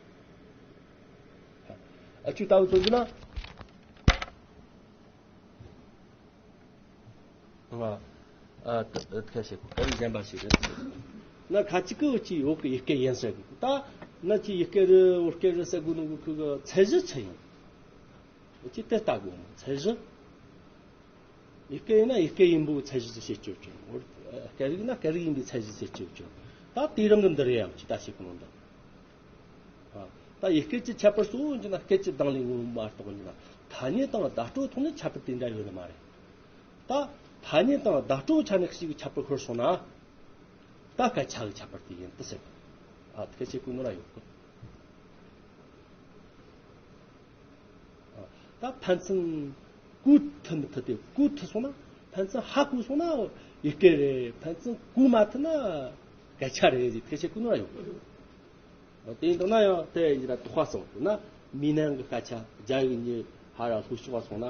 ཨ་ཆུ་ལྟ་བུ་སོང་ནས་ན། ང་། ཨ། ད་ཁ་ཤས་སྐད་རིགས་གཞན་པ་ཞིག་རེད་ཟེར། ན་ཁ་ཅིག་གིས་ཅི་བོད་ཀྱི་ཡི་གེ་ཡིན་ཟེར་གི། ད་ན་ཅི་ཡི་གེ་རེད་བོད་སྐད་རེད་ཟེར་གོ་ནོ་གི་ཁོ་གི་ཚད་གཞི་ཆི་ཡིན། ཅི་དེ་ལྟ་དགོས་མོ་ཚད་གཞི། ཡི་གེ་ཡིན་ན་ཡི་གེ་ཡིན་པོ་ཚད་གཞི་ཟིག་བྱེད་ཆོག་ཆོག། སྐད་རིགས་ན་སྐད་རིགས་ཡིན་པའི་ཚད་གཞི་ཟིག་བྱེད་ཆོག་ཆོག། ད་དེ་རིམ་གྱི་འདི་རེད་ཡང་ཅི་ལྟ་བྱེད་གོ་ནོ་འདི། ཨ། ད་ཡི་གེ་ཀྱི་ཁྱད་པར་གཙོ་བོ་ཡིན་ན་སྐད་ཀྱི་གདངས་ལས་མངོན་མ་གཏོགས་ཡིན་ན། ཐ་སྙད་དང་བརྡ་སྤྲོད་ཐོག་ནས་ཁྱད་པར་དེ་འདྲ་ཡོད་ནི་མ་རེད། ད་ཐ་སྙད་དང་བརྡ་སྤྲོད་ཆ་ནས་ཞིག་ཁྱད་པར་ཤོར་སོང་ན། ད་སྐད་ཆ་གི་ཁྱད་པར་དེ་ཡིན་དུ་ཟེར། ཨ། སྐད་ཆའི་ཀུན་ནོར་ཡོད་གི། ད་ཕན་ཚུན་གོ་ཐུབ་མི་ཐུབ་དེ། གོ་ཐུབ་སོང་ན་ཕན་ཚུན་ཧ་གོ་སོང་ན་ཡི་གེ་རེད། ཕན་ཚུན་གོ་མ་ཐུབ་ན་སྐད་ཆ་རེད་ཟེར། སྐད་ཆའི་ཀུན་ནོར་ཡོད་གི། དེ་ཡིན་དུས་ན་ཡང་དེ་ཡིན་ན་དོགས་པ་སོང་དུས་ན། མི་ནང་གི་སྐད་ཆ་རྒྱ་གི་མྱི་ཧ་ར་ལྷོ་ཕྱོགས་པ་སོང་ན།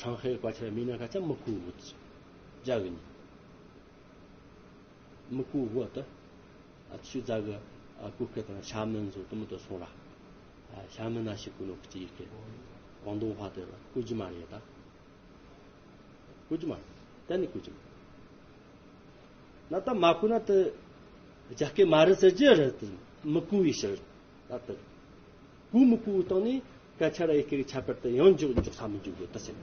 ཧྲང་ཧའེ་སྐད་ཆ་མི་ནང་སྐད་ཆ་མི་གོ་གི། རྒྱ་གི་མྱི། མི་གོ་བོ་ད། ཨ། ཆུ་རྫ་གི། ཨ། གོ་སྐད་དང་ཞྭ་མོན་བཟོ་དུ་མི་དུ་སོང་ར། ཨ། ཞྭ་མོན་ན་ཞིག་གོ་ནོ་གི་ཅི་ཡི་གེ། ཀོང་ཏུང་ཧྭ་དེ་གོ་རྒྱུ་མ་རེད་ད། གོ་རྒྱུ་མ་རེད། གཏན་ནས་གོ་རྒྱུ་མ་རེད། ན་ད་མ་གོ་ན་དེ་རྒྱ་སྐད་མ་རེད་ཟེར་རྒྱུ་རེད་དེ། མི་གོ་བའི་ཕྱིར། ད་དེ། གོ་མི་གོ་བའི་སྟེང་ནས་སྐད་ཆ་ར་ཡི་གེ་གི་ཁྱད་པར་དེ་ཡང་འཇོག་འཇོག་ས་མི་འཇོག་གི་ད་ཟེར།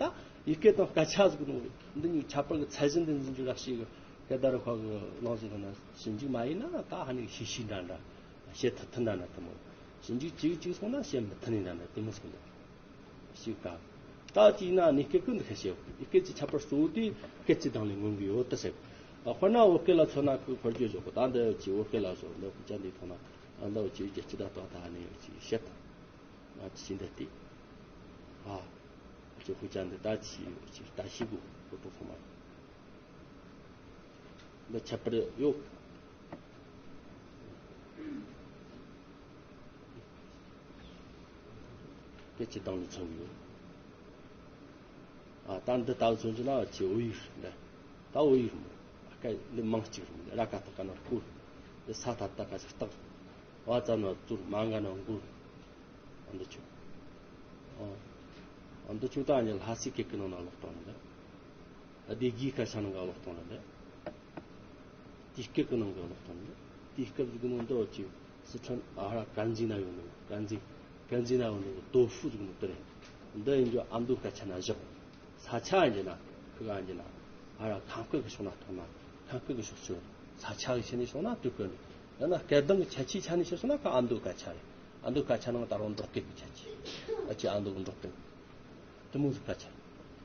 ད་ཡི་གེ་དང་སྐད་ཆ་ཟེར་གོ་ནོ་འདི་གཉིས་ཁྱད་པར་གྱི་ཚད་གཞི་འདི་འཛིན་རྒྱུ་ར་ཞིག་གི་སྐད་བརྡ་རིག་པ་གི་ནང་ཟིག་ན་ཞིབ་འཇུག་མ་ཡིན་ན། ད་ཧ་ནི་ཤེས་ཤེས་འདྲ་འདྲ། བཤད་ཐུབ་ཐུབ་འདྲ་འདྲ་དེ་མོ། ཞིབ་འཇུག་ཅིག་ཅིག་སོང་ན་བཤད་མི་ཐུབ་ནི་འདྲ་འདྲ་དེ་མོ་སོང་འདུག་ཞིག་ག། ད་ཅིག་ན་ནི་སྐད་ཀུན་འདི་ཁ་ཤས་ཡོད། སྐད་ཀྱི་ཁྱད་པར་གཙོ་བོ་དེ་སྐད་ཀྱི་གདངས་ལས་མངོན་གི་ཡོད་ད་ཟེར། ཨ། དཔེར་ན་བོད་སྐད་ལ་མཚོན་ན་ཁོས་འཁོར་སྐྱོད་བཞག་གོ། ད་འདི་ཅིག་བོད་སྐད་ལ་བཟོ་འདི་ཁུ་ཅན་འདི་ཐོག་ན། ཨ། འདི་ཅིག་རྒྱལ་སྤྱི་ད་ཐོག་ད་ནི་ཅིག་བཤད། ང་ཅི་འདི་དེ། ཨ། ཅིག་ཁུ་ཅན་འདི་ད་ཅིག་ཅིག་ད་ཤི་གོ་ཁོ་ཐོག་ཐོག་མ། འདི་ཁྱད་པར་ཡོད། སྐད་ཅིག་དང་ནི་མཚོན་ཡོད། ཨ་ད་འདི་ལྟ་བུ་མཚོན་རྒྱུ་ན་ཆེ་བོད་ཡིག་རེད། ད་བོད་ཡིག་རེད། སྐད་འདི་མིང་གཅིག་རེད། ར་ཀ་ཏ་ཀ་ན་རྐུ། འདི་ས་ད་ཏ་ཀ་ཞིག་སྟག་བ་ཙ་ན་ཙུར་མ་འགའ་ན་མགུར། ཨ་འདི་ཆོ། ཨ་འདི་ཆོ་ད་ནི་ལྷ་སའི་སྐད་ཀྱི་ནང་ན་ཀློག་སྟངས་རེད། སྡེ་དགེའི་སྐད་ཆ་ནང་ག་ཀློག་སྟངས་རེད། དེའི་སྐད་ཀྱི་ནང་ག་ཀློག་སྟངས་རེད། དེའི་སྐད་ཀྱི་ནང་འདི་ཅི་སི་ཁྲོན་ཨ་ར་ཀན་ཟི་ན་ཡོད་ནོ། ཀན་ཟི་ཀན་ཟི་ན་ཡོད་ནོ་དོ་ཧྥུ་ཟིག་ནོ་དེ་རེད། འདི་ཡིན་རྒྱུ་ཨ་མདོ་སྐད་ཆ་ན་བཞག་ས་ཆ་ཡིན་རྒྱུ་ན་ཁུ་ག་ཡིན་རྒྱུ་ན་ཨ་ར་ཁམས་སྐད་ཀྱི་ཕྱོགས་ན་ཐོག་ན་ཁམས་སྐད་ཀྱི་ཕྱོགས་ཆོད། ས་ཆ་གི་ཆ་ནས་སོང་ན་དུས་སྐད་རེད། ཡང་ན་སྐད་གདངས་ཀྱི་ཁྱད་ཆོས་ཆ་ནས་བཤད་སོང་ན་ཁ་ཨ་མདོ་སྐད་ཆ་རེད། ཨ་མདོ་སྐད་ཆ་ནང་ད་རུང་འབྲོག་སྐད་ཀྱི་ཁྱད་ཆོས། ཨ་ཅེ་ཨ་མདོ་གི་འབྲོག་སྐད། དེ་མོ་ཟིག་སྐད་ཆ།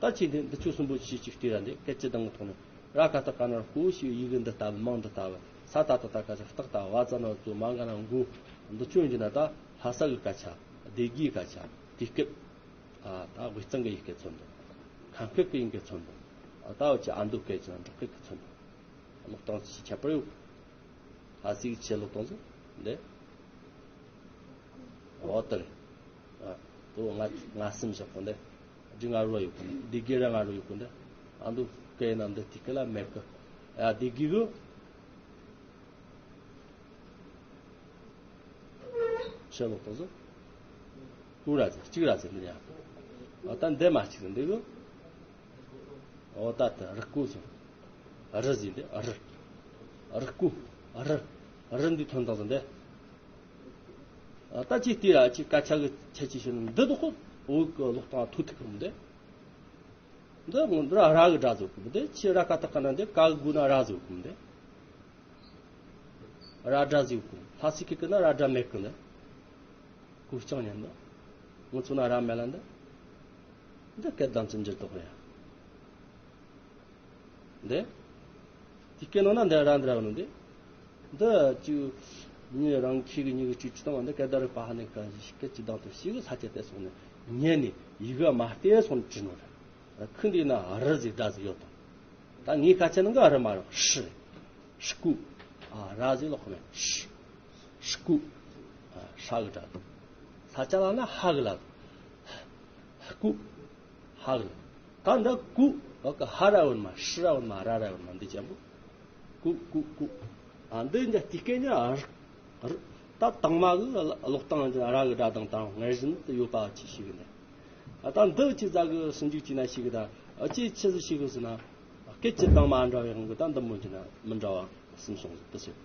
ད་ཅི་འདི་འདི་ཆོ་གསུམ་པོ་ཅི་ཅིག་བལྟས་ར་འདི་སྐད་ཅི་དང་གི་ཐོག་ནས་ར་ཀ་ཏ་ཀ་ན་རྐུ་ཞེས་ཡི་གེ་འདི་ལྟ་བུ་མིང་འདི་ལྟ་བུ་ས་ད་ཏ་ཏ་ཀ་ཞིག་སྟག་ལྟ་བུ་བ་ཙ་ན་ཙུ་མ་འགའ་ན་མགུ། འདི་ཆོ་ཡིན་རྒྱུ་ན་ད་ལྷ་ས་གི་སྐད་ཆ། སྡེ་དགེའི་སྐད་ཆ། དེའི་སྐད། ཨ་ད་དབུས་གཙང་གི་ཡི་གེ་མཚོན་འདུག་ཁམས་སྐད་ཀྱི་ཡི་གེ་མཚོན་འདུག་ཨ་ད་འུ་ཅི་ཨ་མདོ་སྐད་ཀྱི་འབྲོག་སྐད་ཀྱི་མཚོན་འདུག་ཀློག་སྟངས་ཆེས་ཁྱད་པར་ཡོད། ལྷ་སའི་ཆེ་ཀློག་སྟངས་སུ་འདི། འོ་དེ་རེད། ཨ་དོ་ང་ང་སེམས་བཞག་གོ་འདི། འདི་ང་རོ་ཡོད་གོ་འདི། འདི་གི་ར་ང་རོ་ཡོད་གོ་འདི། ཨ་མདོ་སྐད་ན་འདི་ཐིག་གི་ལ་མེད་གི། ཨ་འདི་གི་གི། ཆེ་ཀློག་སྟངས་སུ། ཀུ་ར་ཟེར་གཅིག་ར་ཟེར་འདི་ཡང་། འོ་ད་འདི་མ་གཅིག་ཟེར་འདི་གི། འོ་ད་ད་རི་ཀུ་ཟེར། རི་ཟེར་འདི་རི། རི་ཀུ། རི། རི་འདི་ཐོན་དང་ཟེར་འདི། ཨ་ད་ཅི་ལྟོས་ར་ཅི་སྐད་ཆ་གི་ཁྱད་ཆོས་ཤིག་འདི་དོ་ཁོ་བོད་གི་ཀློག་སྟངས་ཐུག་ཐུག་གི་མི་འདི། འདི་ངོ་འདི་ར་ར་གི་སྒྲ་ཟེར་གི་མི་འདི། ཆི་ར་ཀ་ཏ་ཀ་ན་འདི་ཀ་གི་གུ་ན་ར་ཟེར་གི་མི་འདི། ར་སྒྲ་ཟེར་གི་མི། ལྷ་སའི་སྐད་ཀྱི་ན་ར་སྒྲ་མེད་གི་འདི། གུ་རྐྱང་ཉན་འདི། ངོ་ཚོ་ན་ར་མེད་ལ་འདི། འདི་སྐད་གདངས་ཀྱི་འགྱུར་ལྡོག་རེད། འདི། དེ་སྐད་ནང་ན་འདི་ར་འདི་ར་བ་ནོ་འདི། འདི་ཅིག་ཉི་རང་ཁྱི་གི་ཉི་གི་ཅིག་ཅིག་དང་འདི་སྐད་བརྡ་རིག་པ་ཧ་ནི་ག་ཞིག་སྐད་ཅིག་དང་དུ་ཞིག་གི་ས་ཆ་དེ་སོང་ནས་ཉན་ནས་ཡི་གེ་མ་བལྟས་སོང་ནས་བྲིས་ནོ་རེད། ཁུ་འདི་ན་རི་ཟིག་སྒྲ་ཟིག་ཡོད་དང་། ད་ངའི་ཁ་ཆེ་ནང་གི་རི་མ་རེད། ཧྲི་རེད། ཧྲི་ཀུ། ཨ་ར་ཟིག་ལོག་ཁོ་ནས་ཧྲི། ཧྲི་ཀུ། ཨ་ཧྲ་གི་སྒྲ་དང་། ས་ཆ་ལ་ན་ཧ་གི་ལ་དང་། ཧ་ཀུ། ཧ་གི་ལ། ད་འདི་ཀུ། འོ་གི་ཧ་ར་བོར་མ་ཧྲི་ར་བོར་མ་ར་ར་བོར་མ་འདི་ཅན་པོ། ཀུ་ཀུ་ཀུ། ཨ་འདི་འདི་དེ་སྐད་ནི་ཨ་རི། ད་དང་མ་གི་ཀློག་སྟངས་འདི་ར་གི་སྒྲ་དང་དང་ངར་བཞིན་དུ་ཡོད་པ་ཅི་ཞིག་ནས། ཨ་ད་འདི་ཅི་ཟ་གི་ཞིབ་འཇུག་བྱས་ན་ཞིག་གི་ད་ཨ་ཅི་ཆི་ཟི་ཞིག་གི་ཟེར་ན། སྐད་ཅི་དང་མ་འདྲ་བའི་དབང་གིས་ད་འདི་མོ་བྱས་ན་མི་འདྲ་བ་གསུམ་བྱུང་ཟིག་དུ་ཟེར།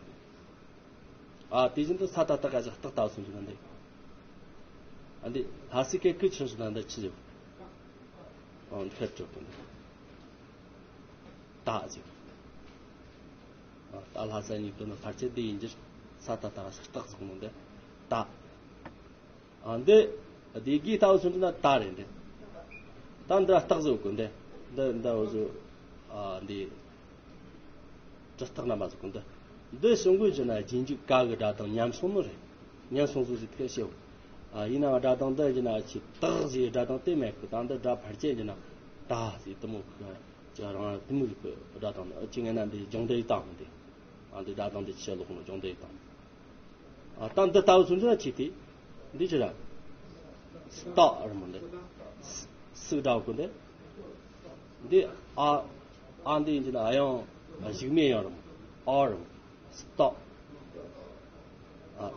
ཨ་དེ་བཞིན་དུ་ས་ད་ཏ་ག་ཞིག་སྟག་ལྟ་བུ་སོང་ཟིག་ན་འདི། ཨ་འདི་ལྷ་སའི་སྐད་ཁུ་ཆི་ཟིག་ན་འདི་ཆི་ཟིག་ཨ་འདི་ཁད་ཅོག་པོ་འདི། ད་ཟིག་ཨ་ད་ལྷ་ས་གཉིས་དོན་ཕལ་ཆེར་འདི་ཡིན་གྱི། ས་ད་ཏ་ག་ཞིག་སྟག་ཟིག་ནོ་འདི། ད། ཨ་འདི། སྡེ་དགེ་ལྟ་བུ་སོང་ན་ད་རེད་འདི། ད་འདི་སྟག་ཟིག་གོ་འདི། འདི་འདི་འོ་ཟོ། ཨ་འདི། གྲི་སྟག་རྣམ་པ་ཟིག་གོ་འདི། འདི་བྱུང་གོ་ཟེར་ན་རྗེས་འཇུག་ག་གི་སྒྲ་དང་ཉམས་སོང་ནི་རེད། ཉམས་སོང་ཟིག་ཟིག་ཐེ་ཤེའོ། ཨ་ཡིན་ནའང་སྒྲ་དང་འདི་ཟེར་ན་ཆི་སྟག་ཟེར་སྒྲ་དང་དེ་མེད་གི། ད་འདི་སྒྲ་ཕལ་ཆེར་ཟེར་ན་ད་ཟེར་དེ་མོ་གི་ཅི་རང་དེ་མོ་ཟིག་གི་སྒྲ་དང་ནི་ཅི་ངན་ན་འདི་སྦྱོང་བརྡར་ཡི་དང་འདི། ཨ་འདི་སྒྲ་དང་འདི་ཆི་ལོག་ནི་སྦྱོང་བརྡར་ཡི་དང་། ཨ་ད་འདི་ལྟ་བུ་སོང་ཙང་ཅི་སྟེ། འདི་ཅི་ར། སྟག་ར་མོ་འདི། སུག་སྒྲ་གོ་འདི། འདི་ཨ། ཨ་འདི་ཡིན་གྱི་ན་ཨ་ཡང་གཞུག་མེད་ཡང་ར་མོ། ཨ་ར་མོ། སྟག་ཨ།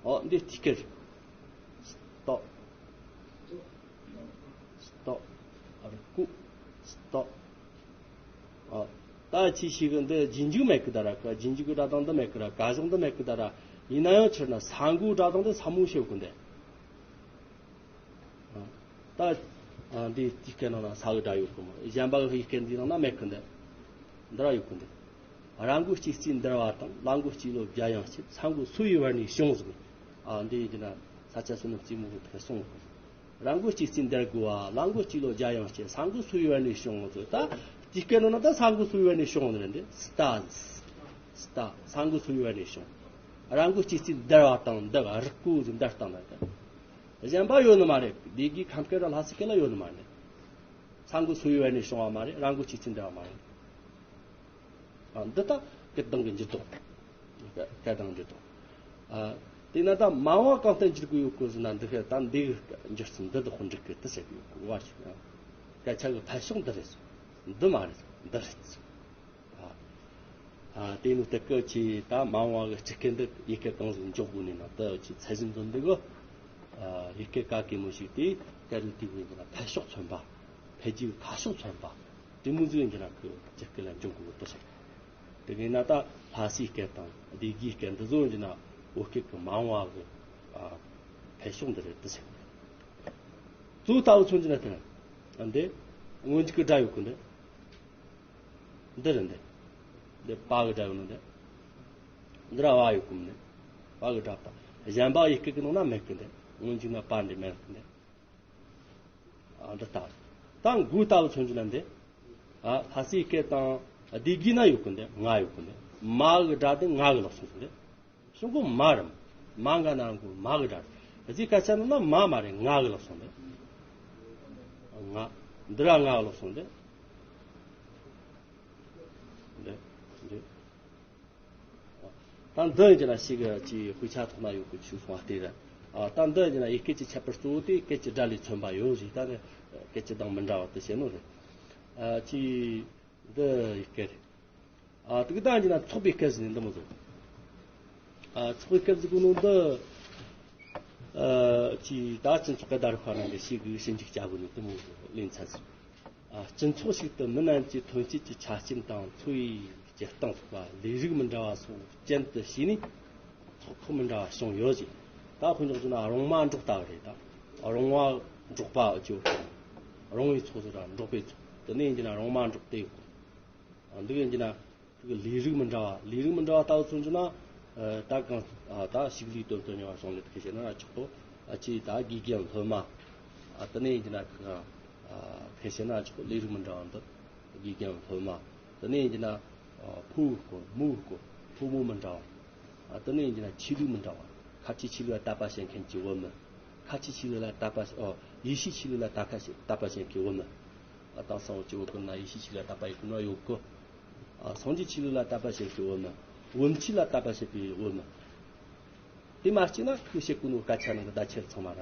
ཨོ་འདི་ཐིག་ཀེར། སྟག་སྟག་ཨ་ར་ཀུ། སྟག་ཨ། ད་ཅི་ཞིག་གི་འདི་རྗེས་འཇུག་མེད་གི་ད་ར། ཀ་རྗེས་འཇུག་གི་སྒྲ་དང་འདི་མེད་གི་ར། ཀ་གཞུག་འདི་མེད་གི་ད་ར། ཡིན་ན་ཡང་ཕྱིར་ན་ས་མགོའི་སྒྲ་དང་འདི་ས་མོ་ཤེས་གི་འདི། ཨ། ད་ཨ་འདི་དེའི་སྐད་ནང་ན་ས་གི་སྒྲ་ཡོད་གི་མོ། གཞན་པ་གི་ཧི་སྐད་འདི་ནང་ན་མེད་གི་འདི། འདི་ར་ཡོད་གི་འདི། ར་མགོ་གཅིག་བརྩིས་འདར་བ་དང་། ལ་མགོ་གཅིག་ལོ་བརྒྱ་ཡང་སྐྱེ། ས་མགོ་སུ་ཡི་བར་ནས་བྱུང་ཟིག་ཨ་འདི་ཡིན་གྱི་ན་ས་ཆ་སོ་ནམ་རྩེ་མོ་གི་ཐད་སོང་གི། ར་མགོ་གཅིག་བརྩིས་འདར་དགོས་པ། ལ་མགོ་གཅིག་ལོ་བརྒྱ་ཡང་སྐྱེ། ས་མགོ་སུ་ཡི་བར་ནས་བྱུང་ཟིག་ད་དེའི་སྐད་ནང་ན་ད་ས་མགོ་སུ་ཡི་བར་ནས་བྱུང་ཟིག་རེད་འདི། སྟ། སྟ། ས་མགོ་སུ་ཡི་བར་ནས་བྱུང་། ར་མགོ་གཅིག་བརྩིས་འདར་བ་དང་འདི་ག་རི་ཀུ་ཟིག་འདར་བཏང་ན་ད། གཞན་པ་ཡོད་ནི་མ་རེད། སྡེ་དགེ་ཁམས་སྐད་ར་ལྷ་སའི་སྐད་ལ་ཡོད་ནི་མ་རེད། ས་མགོ་སུ་ཡི་བར་ནས་བྱུང་བ་མ་རེད། ར་མགོ་གཅིག་བརྩིས་འདར་བ་མ་རེད། ཨ། འདི་ལྟ་སྐད་གདངས་ཀྱི་འགྱུར་ལྡོག་སྐད་གདངས་འགྱུར་ལྡོག་ཨ། དེས་ན་ད་མ་འོངས་པ་གང་ལྟར་འགྱུར་དགོས་ཡོད་གི་ཟེར་ན། འདི་སྐད་ད་འདི་གི་འགྱུར་ཚུལ་འདི་དག་འགྲིག་གི་དེ་ཟེར་གི་ཡོད་གི་བ་ཞིག་སྐད་ཆ་གི་འཕེལ་ཕྱོགས་འདི་རེད། འདི་མ་རེད། འདི་རེད། ཨ། ཨ། དེ་ནི་དེ་གི་ཆེ་ད་མ་འོངས་པ་གི་སྤྱི་སྐད་འདི་ཡི་གེ་གང་ཟིག་འཇོག་དགོས་ནས་ན། ད་ཆེ་ཚད་གཞི་འཛིན་འདི་གི་ཨ། ཡི་གེ་ག་གེ་མོ་ཞིག་དེ་སྐད་རིགས་དེ་གི་འགྱུར་ན་འཕེལ་ཕྱོགས་མཚོན་པ། འཕེལ་རྒྱས་ཀྱི་འཕེལ་ཕྱོགས་མཚོན་པ། དེ་མོ་ཟིག་འགྱུར་ན་ཁོ་སྤྱི་སྐད་ལ་འཇོག་དགོས་དོ་ཟེར། དེ་གིན་ན་ད་ལྷ་སའི་སྐད་དང་སྡེ་དགེའི་སྐད་འདི་ཚོ་འགྱུར་ན་བོད་སྐད་ཀྱི་མ་འོངས་པ་གི་ཨ། འཕེལ་ཕྱོགས་འདི་རེད་དེ་ཟེར། གཙོ་བོ་ལྟ་བུ་མཚོན་གྱི་ན་དེ་ན་འདི་སྔོན་འཇུག་གི་སྒྲ་ཡོད་གི་འདི། འདི་རེད་འདི། འདི་པ་གི་སྒྲ་ཡོད་ནོ་འདི། འདི་ར་བ་ཡོད་གི་མིན་ནི། བ་གི་སྒྲ་དང་གཞན་པ་ཡི་གེ་གི་ནང་ན་མེད་གི་འདི། སྔོན་འཇུག་ན་པ་འདི་མེད་གི་འདི། ཨ། འདི་ལྟ་བུ། ད་མགོ་ལྟ་བུ་མཚོན་གྱི་ན་འདི། ཨ། ལྷ་སའི་སྐད་དང་སྡེ་དགེ་ན་ཡོད་གི་འདི། ང་ཡོད་གི་འདི། མ་གི་སྒྲ་དེ་ང་གི་ལོག་སོང་གི་འདི། གཞུང་གོ་མ་རམ། མ་འགའ་ན་རང་གོ་མ་གི་སྒྲ་རེད། གཞི་སྐད་ཆ་ནང་ན་མ་མ་རེད། ང་གི་ལོག་སོང་རེད། ང་། འདི་ར་ང་གི་ལོག་སོང་རེད། རེད། རེད། ད་འདི་ཡིན་གྱི་ན་ཞིག་གི་དཔེ་ཆ་ཐོག་ན་ཡོད་གི་ཆུ་སོང་བ་དེ་རེད། ཨ། ད་འདི་ཡིན་གྱི་ན་ཡི་གེ་གི་ཁྱད་པར་གཙོ་བོ་དེ་སྐད་ཀྱི་སྒྲ་ལས་མཚོན་པ་ཡོད་ཞིག་ད་ནི་སྐད་ཀྱི་གདངས་མི་འདྲ་བ་དེ་བཤད་ནོ་རེད། ཨ། ཅི། འདི་ཡི་གེ་རེད། ཨ། དེ་གི་ད་འདི་ན་ཚོགས་པའི་སྐད་ཟེར་ནས་འདི་མོ་ཟེར། ཨ། ཚོགས་པའི་སྐད་ཟེར་གོ་ནོ་འདི། ཨ། ཅི་ད་སྤྱི་ཚོགས་སྐད་བརྡ་རིག་པ་རང་གི་ཞིག་གི་ཞིབ་འཇུག་བྱ་དགོས་ནི་འདི་མོ་ཟེར་ལེན་ཚར་ཟེར། ཨ། སྤྱི་ཚོགས་ཤིག་ཏུ་མི་རྣམས་ཀྱི་ཐོན་སྐྱེད་ཀྱི་ཆ་རྐྱེན་དང་འཚོ་བའི་སྤྱིར་བཏང་སོགས་པ་ལས་རིགས་མི་འདྲ་བ་སོགས་རྐྱེན་དུ་བྱས་ནས་ཚོགས་ཁག་མི་འདྲ་བ་བྱུང་ཡོད་ཅིང་། ད་དཔེ་འཇོག་བྱས་ན་རོང་མ་འབྲོག་ལྟ་བུ་རེད། ད་རོང་བ་འབྲོག་པ་ཅིག་ཡོད་གི། རོང་བའི་ཚོགས་ཟེར་ར་འབྲོག་པའི་ཚོགས། དེ་ནས་ཡིན་གྱི་ན་རོང་མ་འབྲོག་དེ་ཡོད་གི། འདི་གི་ཡིན་གྱི་ན་ཁོ་གི་ལས་རིགས་མི་འདྲ་བ། ལས་རིགས་མི་འདྲ་བ་ལྟ་བུ་མཚོན་གྱི་ན། ཨ། ད་གང་། ཨ། ད་ཕྱུགས་ལས་དོན་དུ་གཉེར་བ་གཞུང་ལས་དེ་བཤད་ན་ཆོག་གོ། ཨ། ཅི་ད་དགེ་རྒན་སློབ་མ། ཨ། དེ་ནས་ཡིན་གྱི་ན་ཁོ་ག་ཨ། དེ་བཤད་ན་ཆོག་གོ། ལས་རིགས་མི་འདྲ་བ་འདི། དགེ་རྒན་སློབ་མ། དེ་ནས་ཡིན་གྱི་ན། ཨ། ཕུ་བོའི་སྐོར། མོའི་སྐོར། ཕོ་མོ་མི་འདྲ་བ། ཨ། དེ་ནས་ཡིན་གྱི་ན་ཆོས་ལུགས་མི་འདྲ་བ། ཁ་ཆེ་ཆོས་ལུགས་ལ་དད་པ་བྱེད་མཁན་གྱི་བོད་མི། ཁ་ཆེ་ཆོས་ལུགས་ལ་དད་པ། ཨོ། ཡེ་ཤུའི་ཆོས་ལུགས་ལ་དད་པ་བྱེད། དད་པ་བྱེད་མཁན་གྱི་བོད་མི། ཨ། དེང་སང་བོད་ཀྱི་བོད་ཀུན་ན་ཡེ་ཤུའི་ཆོས་ལུགས་ལ་དད་པ་ཡེད་མཁན་ཡོད་གི། ཨ། སངས་རྒྱས་ཆོས་ལུགས་ལ་དད་པ་བྱེད་མཁན་བོད་མི། བུམ་ཆོས་ལ་དད་པ་བྱེད་པའི་བོད་མི། དེ་མ་གཅིག་ན་ཁོས་བཤད་གོ་ནོ་སྐད་ཆ་ནང་གི་བརྡ་ཆད་ཚང་མ་ར་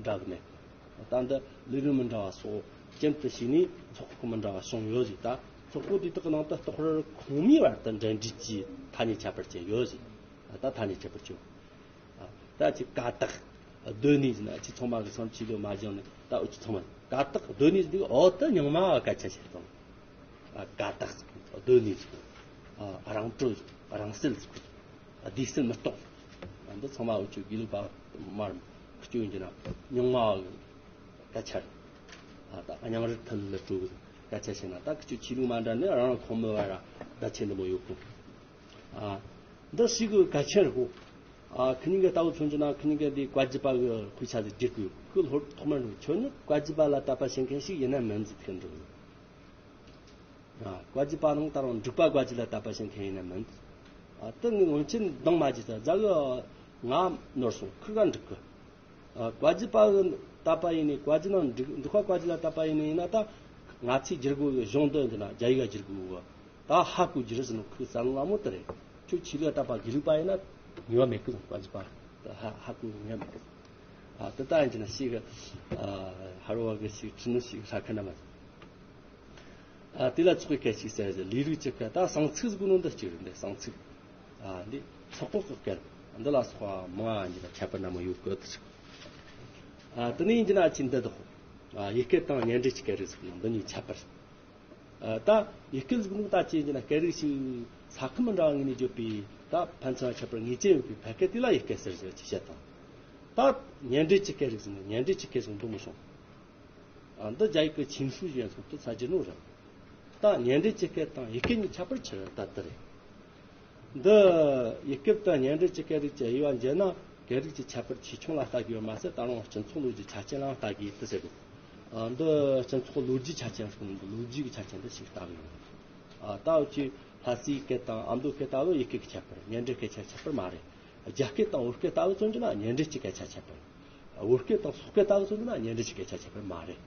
འདྲ་གི་མེད་གི། ད་འདི་ལས་རིགས་མི་འདྲ་བ་སོགས་རྐྱེན་དུ་བྱས་ནས་ཚོགས་ཁག་མི་འདྲ་བ་བྱུང་ཡོད་ཟིག་ད་ཚོགས་པ་དེ་དག་གི་ནང་དུ་གཏོགས་རེར་ཁོངས་མིའི་བར་དུ་འབྲེལ་འདྲིས་ཀྱི་ཐ་སྙད་ཁྱད་པར་ཅན་ཡོད་ཟིག་ད་ཐ་སྙད་ཁྱད་པར་ཅན། ད་ཅི་ཀ་དག་སྡོད་གནས་ཟེར་ན་ཅི་ཚང་མ་གི་སང་ཆོས་ལུགས་མ་སྦྱངས་ནས་ད་འུ་ཅི་ཚང་མ་ཀ་དག་སྡོད་གནས་ཟེར་དུས་འོ་ད་རྙིང་མ་བ་སྐད་ཆ་བཤད་སྟངས། ཀ་དག་སྡོད་གནས་ཟེར། རང་གྲོལ་རང་སེལ་ཟེར། བདེ་སེལ་མི་རྟོགས། འདི་ཚང་མ་འུ་ཅི་དགེ་ལུགས་པ་མར་སྐྱོན་ཡིན་གྱི་ན་རྙིང་མ་བ་གི་སྐད་ཆ་རེད། ད་སྙིང་རུས་མཐུ་ལ་སྤྲོད་གི་སྐད་ཆ་བཤད་ན་ད་ཁི་ཆོས་ཆོས་ལུགས་མ་འདྲ་ནས་རང་རང་ཁོངས་མི་བར་བརྡ་ཆད་འདི་མོ་ཡོད་གི། ཨ། འདི་ཞིག་གི་གལ་ཆེན་རེད་གོ། ཨ། ཁི་གཉིས་ཀ་ལྟ་བུ་མཚོན་རྒྱུ་ན་ཁི་གཉིས་ཀ་འདི་བཀའ་བརྒྱུད་པ་གི་དཔེ་ཆ་ཟིག་བསྒྲིགས་གི་ཡོད། ཁོས་ལྷོད་ཐོག་མར་འགྲོ་ཁྱོད་ནི་བཀའ་བརྒྱུད་པ་ལ་དད་པ་བྱེད་མཁན་ཞིག་ཡིན་ན་མིན་ཟིག་ཐེར་འགྲོ་གི་ཡོད། ཨ། བཀའ་བརྒྱུད་པ་ནང་ད་རུང་འབྲུག་པ་བཀའ་བརྒྱུད་ལ་དད་པ་བྱེད་མཁན་ཡིན་ན་མིན། ཨ། དེ་ངས་སྔོན་ཆད་འདང་མ་བརྒྱབ་ཙང་རྒྱ་གི་ང་ནོར་སོང་ཁི་ག་འགྲིག་གི། ཨ། བཀའ་བརྒྱུད་པ་གི་དད་པ་ཡིན་ནས་བཀའ་བརྒྱུད་ནང་འབྲུག་འབྲུག་པ་བཀའ་བརྒྱུད་ལ་དད་པ་ཡིན་ནས་ཡིན་ན་ད་ང་ཚོས་བསྒྱུར་དགོས་གི་གཞུང་འདི་འདི་ན་རྒྱ་ཡིག་ག་བསྒྱུར་དགོས་གི། ད་ཧ་གོ་རྒྱུ་རེད་ཟེར་ནོ་ཁོའི་བསམ་བློ་ལ་མོ་དེ་རེད། ཁྱོད་ཆོས་ལུགས་དད་པ་དགེ་ལུགས་པ་ཡིན་ན་ངེས་པ་མེད་གི་བཀའ་བརྒྱུད་པ་ད་ཧ་ཧ་གོ་ངེས་མེད་གི། ཨ། དེ་ལྟ་ཡིན་གྱི་ན་ཞིག་ཨ། ཧ་རོ་བ་གི་ཞིག་ཁྲི་ནུ་ཞིག་ཧྲ་ཁ་ན་མ། ཨ། དེ་ལ་ཚོགས་པའི་སྐད་ཅིག་ཟེར་ཟེར་ལས་རིགས་ཀྱི་སྐད་ད་གསང་ཚིག་ཟེར་གོ་ནོ་འདི་གཅིག་རེད་འདི་གསང་ཚིག་ཨ། འདི་ཚོགས་པ་གི་སྐད་འདི་ལ་སོགས་པ་མང་ང་གཉིས་ལ་ཁྱད་པར་ན་མོ་ཡོད་གི་དེ་ཞིག་ཨ། དེ་ནས་ཡིན་གྱི་ན་ཅི་འདི་དག་ཨ། ཡི་གེ་དང་བརྙན་འཕྲིན་གྱི་སྐད་རིགས་ཟེར་གོ་ནོ་འདི་གཉིས་ཁྱད་པར། ཨ། ད་ཡི་གེ་ཟེར་གོ་ནོ་ད་ཅི་ཡིན་གྱི་ན་སྐད་རིགས་ཤིག་ས་ཁམས་མི་འདྲ་བ་ངོས་ནས་བརྗོད་པའི་ད་ཕན་ཚུན་ཁྱད་པར་ངེས་ཅན་ཡོད་པའི་ཕལ་སྐད་དེ་ལ་ཡི་གེ་ཟེར་ཟེར་གྱི་བཤད་དང་། ད་བརྙན་འཕྲིན་གྱི་སྐད་རིགས་ཟེར་ན་བརྙན་འཕྲིན་གྱི་སྐད་ཟེར་གོ་ནོ་འདི་མོ་བྱུང་། ཨ། འདི་རྒྱ་ཡིག་གི་情书原作དུ་ས་རྒྱུ་ནོ་རེད། ད་བརྙན་འཕྲིན་གྱི་སྐད་དང་ཡི་གེ་གཉིས་ཁྱད་པར་ཆེ་རུ་ད་ལྟ་རེད། འདི་ཡི་གེ་དང་བརྙན་འཕྲིན་གྱི་སྐད་རིགས་ཀྱི་དབྱེ་བ་འབྱེད་ན་སྐད་རིགས་ཀྱི་ཁྱད་པར་ཆེ་ཆུང་ལ་ལྟ་དགོས་པ་མ་ཟད་ད་རུང་སྤྱི་ཚོགས་ལོ་རྒྱུས་ཆ་རྐྱེན་ལའང་ལྟ་དགོས་དེ་ཟེར་གི། ཨ། འདི་སྤྱི་ཚོགས་ལོ་རྒྱུས་ཆ་རྐྱེན་ཟེར་གི་འདི་ལོ་རྒྱུས་ཀྱི་ཆ་རྐྱེན་འདི་ཞིག་ལྟ་གི་ཡོད། ཨ། ད་འུ་ཅི་ལྷ་སའི་སྐད་དང་ཨ་མདོ་སྐད་ལྟ་བུ་ཡི་གེ་གི་ཁྱད་པར་བརྙན་འཕྲིན་སྐད་ཆ་ཁྱད་པར་མ་རེད། རྒྱ་སྐད་དང་བོད་སྐད་ལྟ་བུ་མཚོན་རྒྱུ་ན་བརྙན་འཕྲིན་གྱི་སྐད་ཆ་ཁྱད་པར། བོད་སྐད་དང་སོག་སྐད་ལྟ་བུ་མཚོན་རྒྱུ་ན་བརྙན་འཕྲིན་གྱི་སྐད་ཆ་ཁྱད་པར་མ་རེད།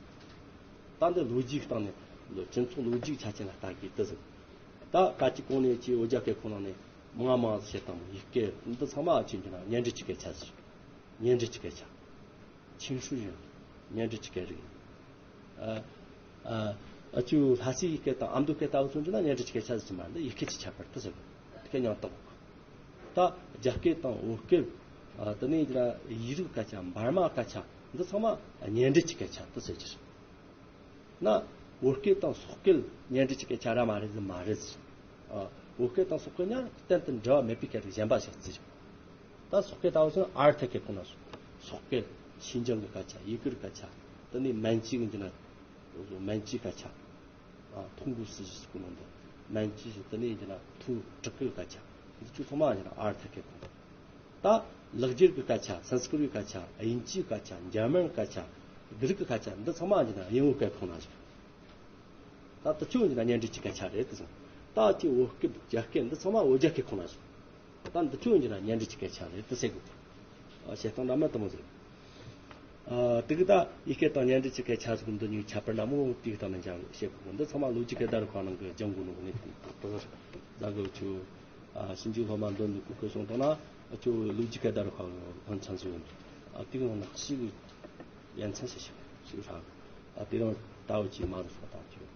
ད་འདི་ལོ་རྒྱུས་སྟེང་ནས་འདི་སྤྱི་ཚོགས་ལོ་རྒྱུས་ཆ་རྐྱེན་ལ་ལྟ་དགོས་དེ་ཟེར། ད་སྐད་ཅིག་གོང་ནས་ཅིག་བོད་རྒྱ་སྐད་ཁོ་ན་ནས་མང་མང་བཤད་དང་། ཡིག་སྐད་འདི་ཚང་མ་ཅིག་ཡིན་ན་སྙན་འགྲེལ་གྱི་སྐད་ཆ་ཟེར། སྙན་འགྲེལ་གྱི་སྐད་ཆ། ཆིན་ཧྲུའུ་ཡིན། སྙན་འགྲེལ་གྱི་སྐད་རིགས་ཡིན། ཨ་ཨ་ཨ་ཅུ་ལྷ་སའི་ཡིག་སྐད་དང་ཨ་མདོ་སྐད་ལྟ་བུ་ཚོ་འདི་ན་སྙན་འགྲེལ་གྱི་སྐད་ཆ་ཟེར་གྱི་མ་རེད། ད་ཡིག་སྐད་ཀྱི་ཁྱད་པར་དེ་ཟེར། སྐད་རྙིང་དང་། ད་རྒྱ་སྐད་དང་བོད་སྐད། ཨ་དེ་ནས་ཡིན་ན་ཡིག་རིགས་སྐད་ཆ། འབར་མ་སྐད་ཆ། འདི་ཚང་མ་སྙན་འགྲེལ་གྱི་སྐད་ཆ་དེ་ཟེར་གྱི་རེད། ན་བོད་སྐད་དང་སོག་སྐད་སྙན་འགྲེལ་གྱི་སྐད་ཆ་ར་མ་རེད་ཟེར་མ་རེད་ཟེར། ཨ་བོད་སྐད་དང་སོག་སྐད་གཉིས་གཏན་དུ་འབྲེལ་བ་མེད་པའི་སྐད་རིགས་གཞན་པ་ཞིག་ཟེར། ད་སོག་སྐད་ལྟ་བུ་ཟེར་ན་ཨར་ཐ་སྐད་ཁོ་ན་སོག་སོག་སྐད། ཤིན་ཅང་གི་སྐད་ཆ། ཡི་གེ་གི་སྐད་ཆ། དེ་ནས་མན་ཇུའི་གི་ཡིན་ན་མན་ཇུའི་སྐད་ཆ། ཨ་ཐུང་གུ་སི་ཞིག་གི་ནང་དུ་མན་ཇུའི་ཞིག་དེ་ནས་ཡིན་ན་ཐུའུ་བྲག་གི་སྐད་ཆ། འདི་ཚོ་ཚང་མ་ཡིན་ན་ཨར་ཐ་སྐད་ཁོ་ན། ད་ལེགས་སྦྱར་གྱི་སྐད་ཆ། སན་སྐྲིཏ་གྱི་སྐད་ཆ། དབྱིན་ཇིའི་སྐད་ཆ། འཇར་མན་སྐད་ཆ། སྒྲིག་གི་སྐད་ཆ། འདི་ཚང་མ་ཡིན་ན་དབྱིན་ཡུལ་སྐད་ཁོ་ན་ཞིག་ད་དེ་ཚོ་ཡིན་ན་སྙན་འགྲེལ་གྱི་སྐད་ཆ་རེད་དེ་ཟེར། ད་ཅི་བོད་སྐད་རྒྱ་སྐད་འདི་ཚང་མ་བོད་རྒྱ་སྐད་ཁོ་ན་ཞིག་ད་འདི་ཚོ་ཡིན་ན་སྙན་འགྲེལ་གྱི་སྐད་ཆ་རེད་དེ་ཟེར་གི། ཨ་བཤད་སྟངས་འདྲ་མི་འདྲ་མོ་ཟེར། ཨ་དེ་གི་ད་ཡིག་སྐད་དང་སྙན་འགྲེལ་གྱི་སྐད་ཆ་ཟེར་གི་འདི་གཉིས་ཁྱད་པར་འདྲ་མོ་དེ་གི་སྟེང་ནས་ཀྱང་བཤད་དགོས། འདི་ཚང་མ་ལོ་རྒྱུས་སྐད་བརྡ་རུ་ཁག་ནང་གི་སྦྱང་དགོས་ནོ་ནི་དེ་ཟ་གི་ཆུ། ཨ་ཞིབ་འཇུག་སློབ་མ་འདོན་འདུག་གི་སོང་དང་ན་ཨ་ཆུ་ལོ་རྒྱུས་སྐད་བརྡ་རུ་ཁག་གི་ཕན་ཚུན་ཟེར་ཡོད། ཨ་དེ་གི་ནང་ན་ཞིག་ཡན་ཚན་ཞིག་ཞིག་ཞིག་ཧྲ། ཨ་དེ་རང་ལྟ་བུ་ཅིག་མ་རུ་ཧྲ་དང་ཆུ།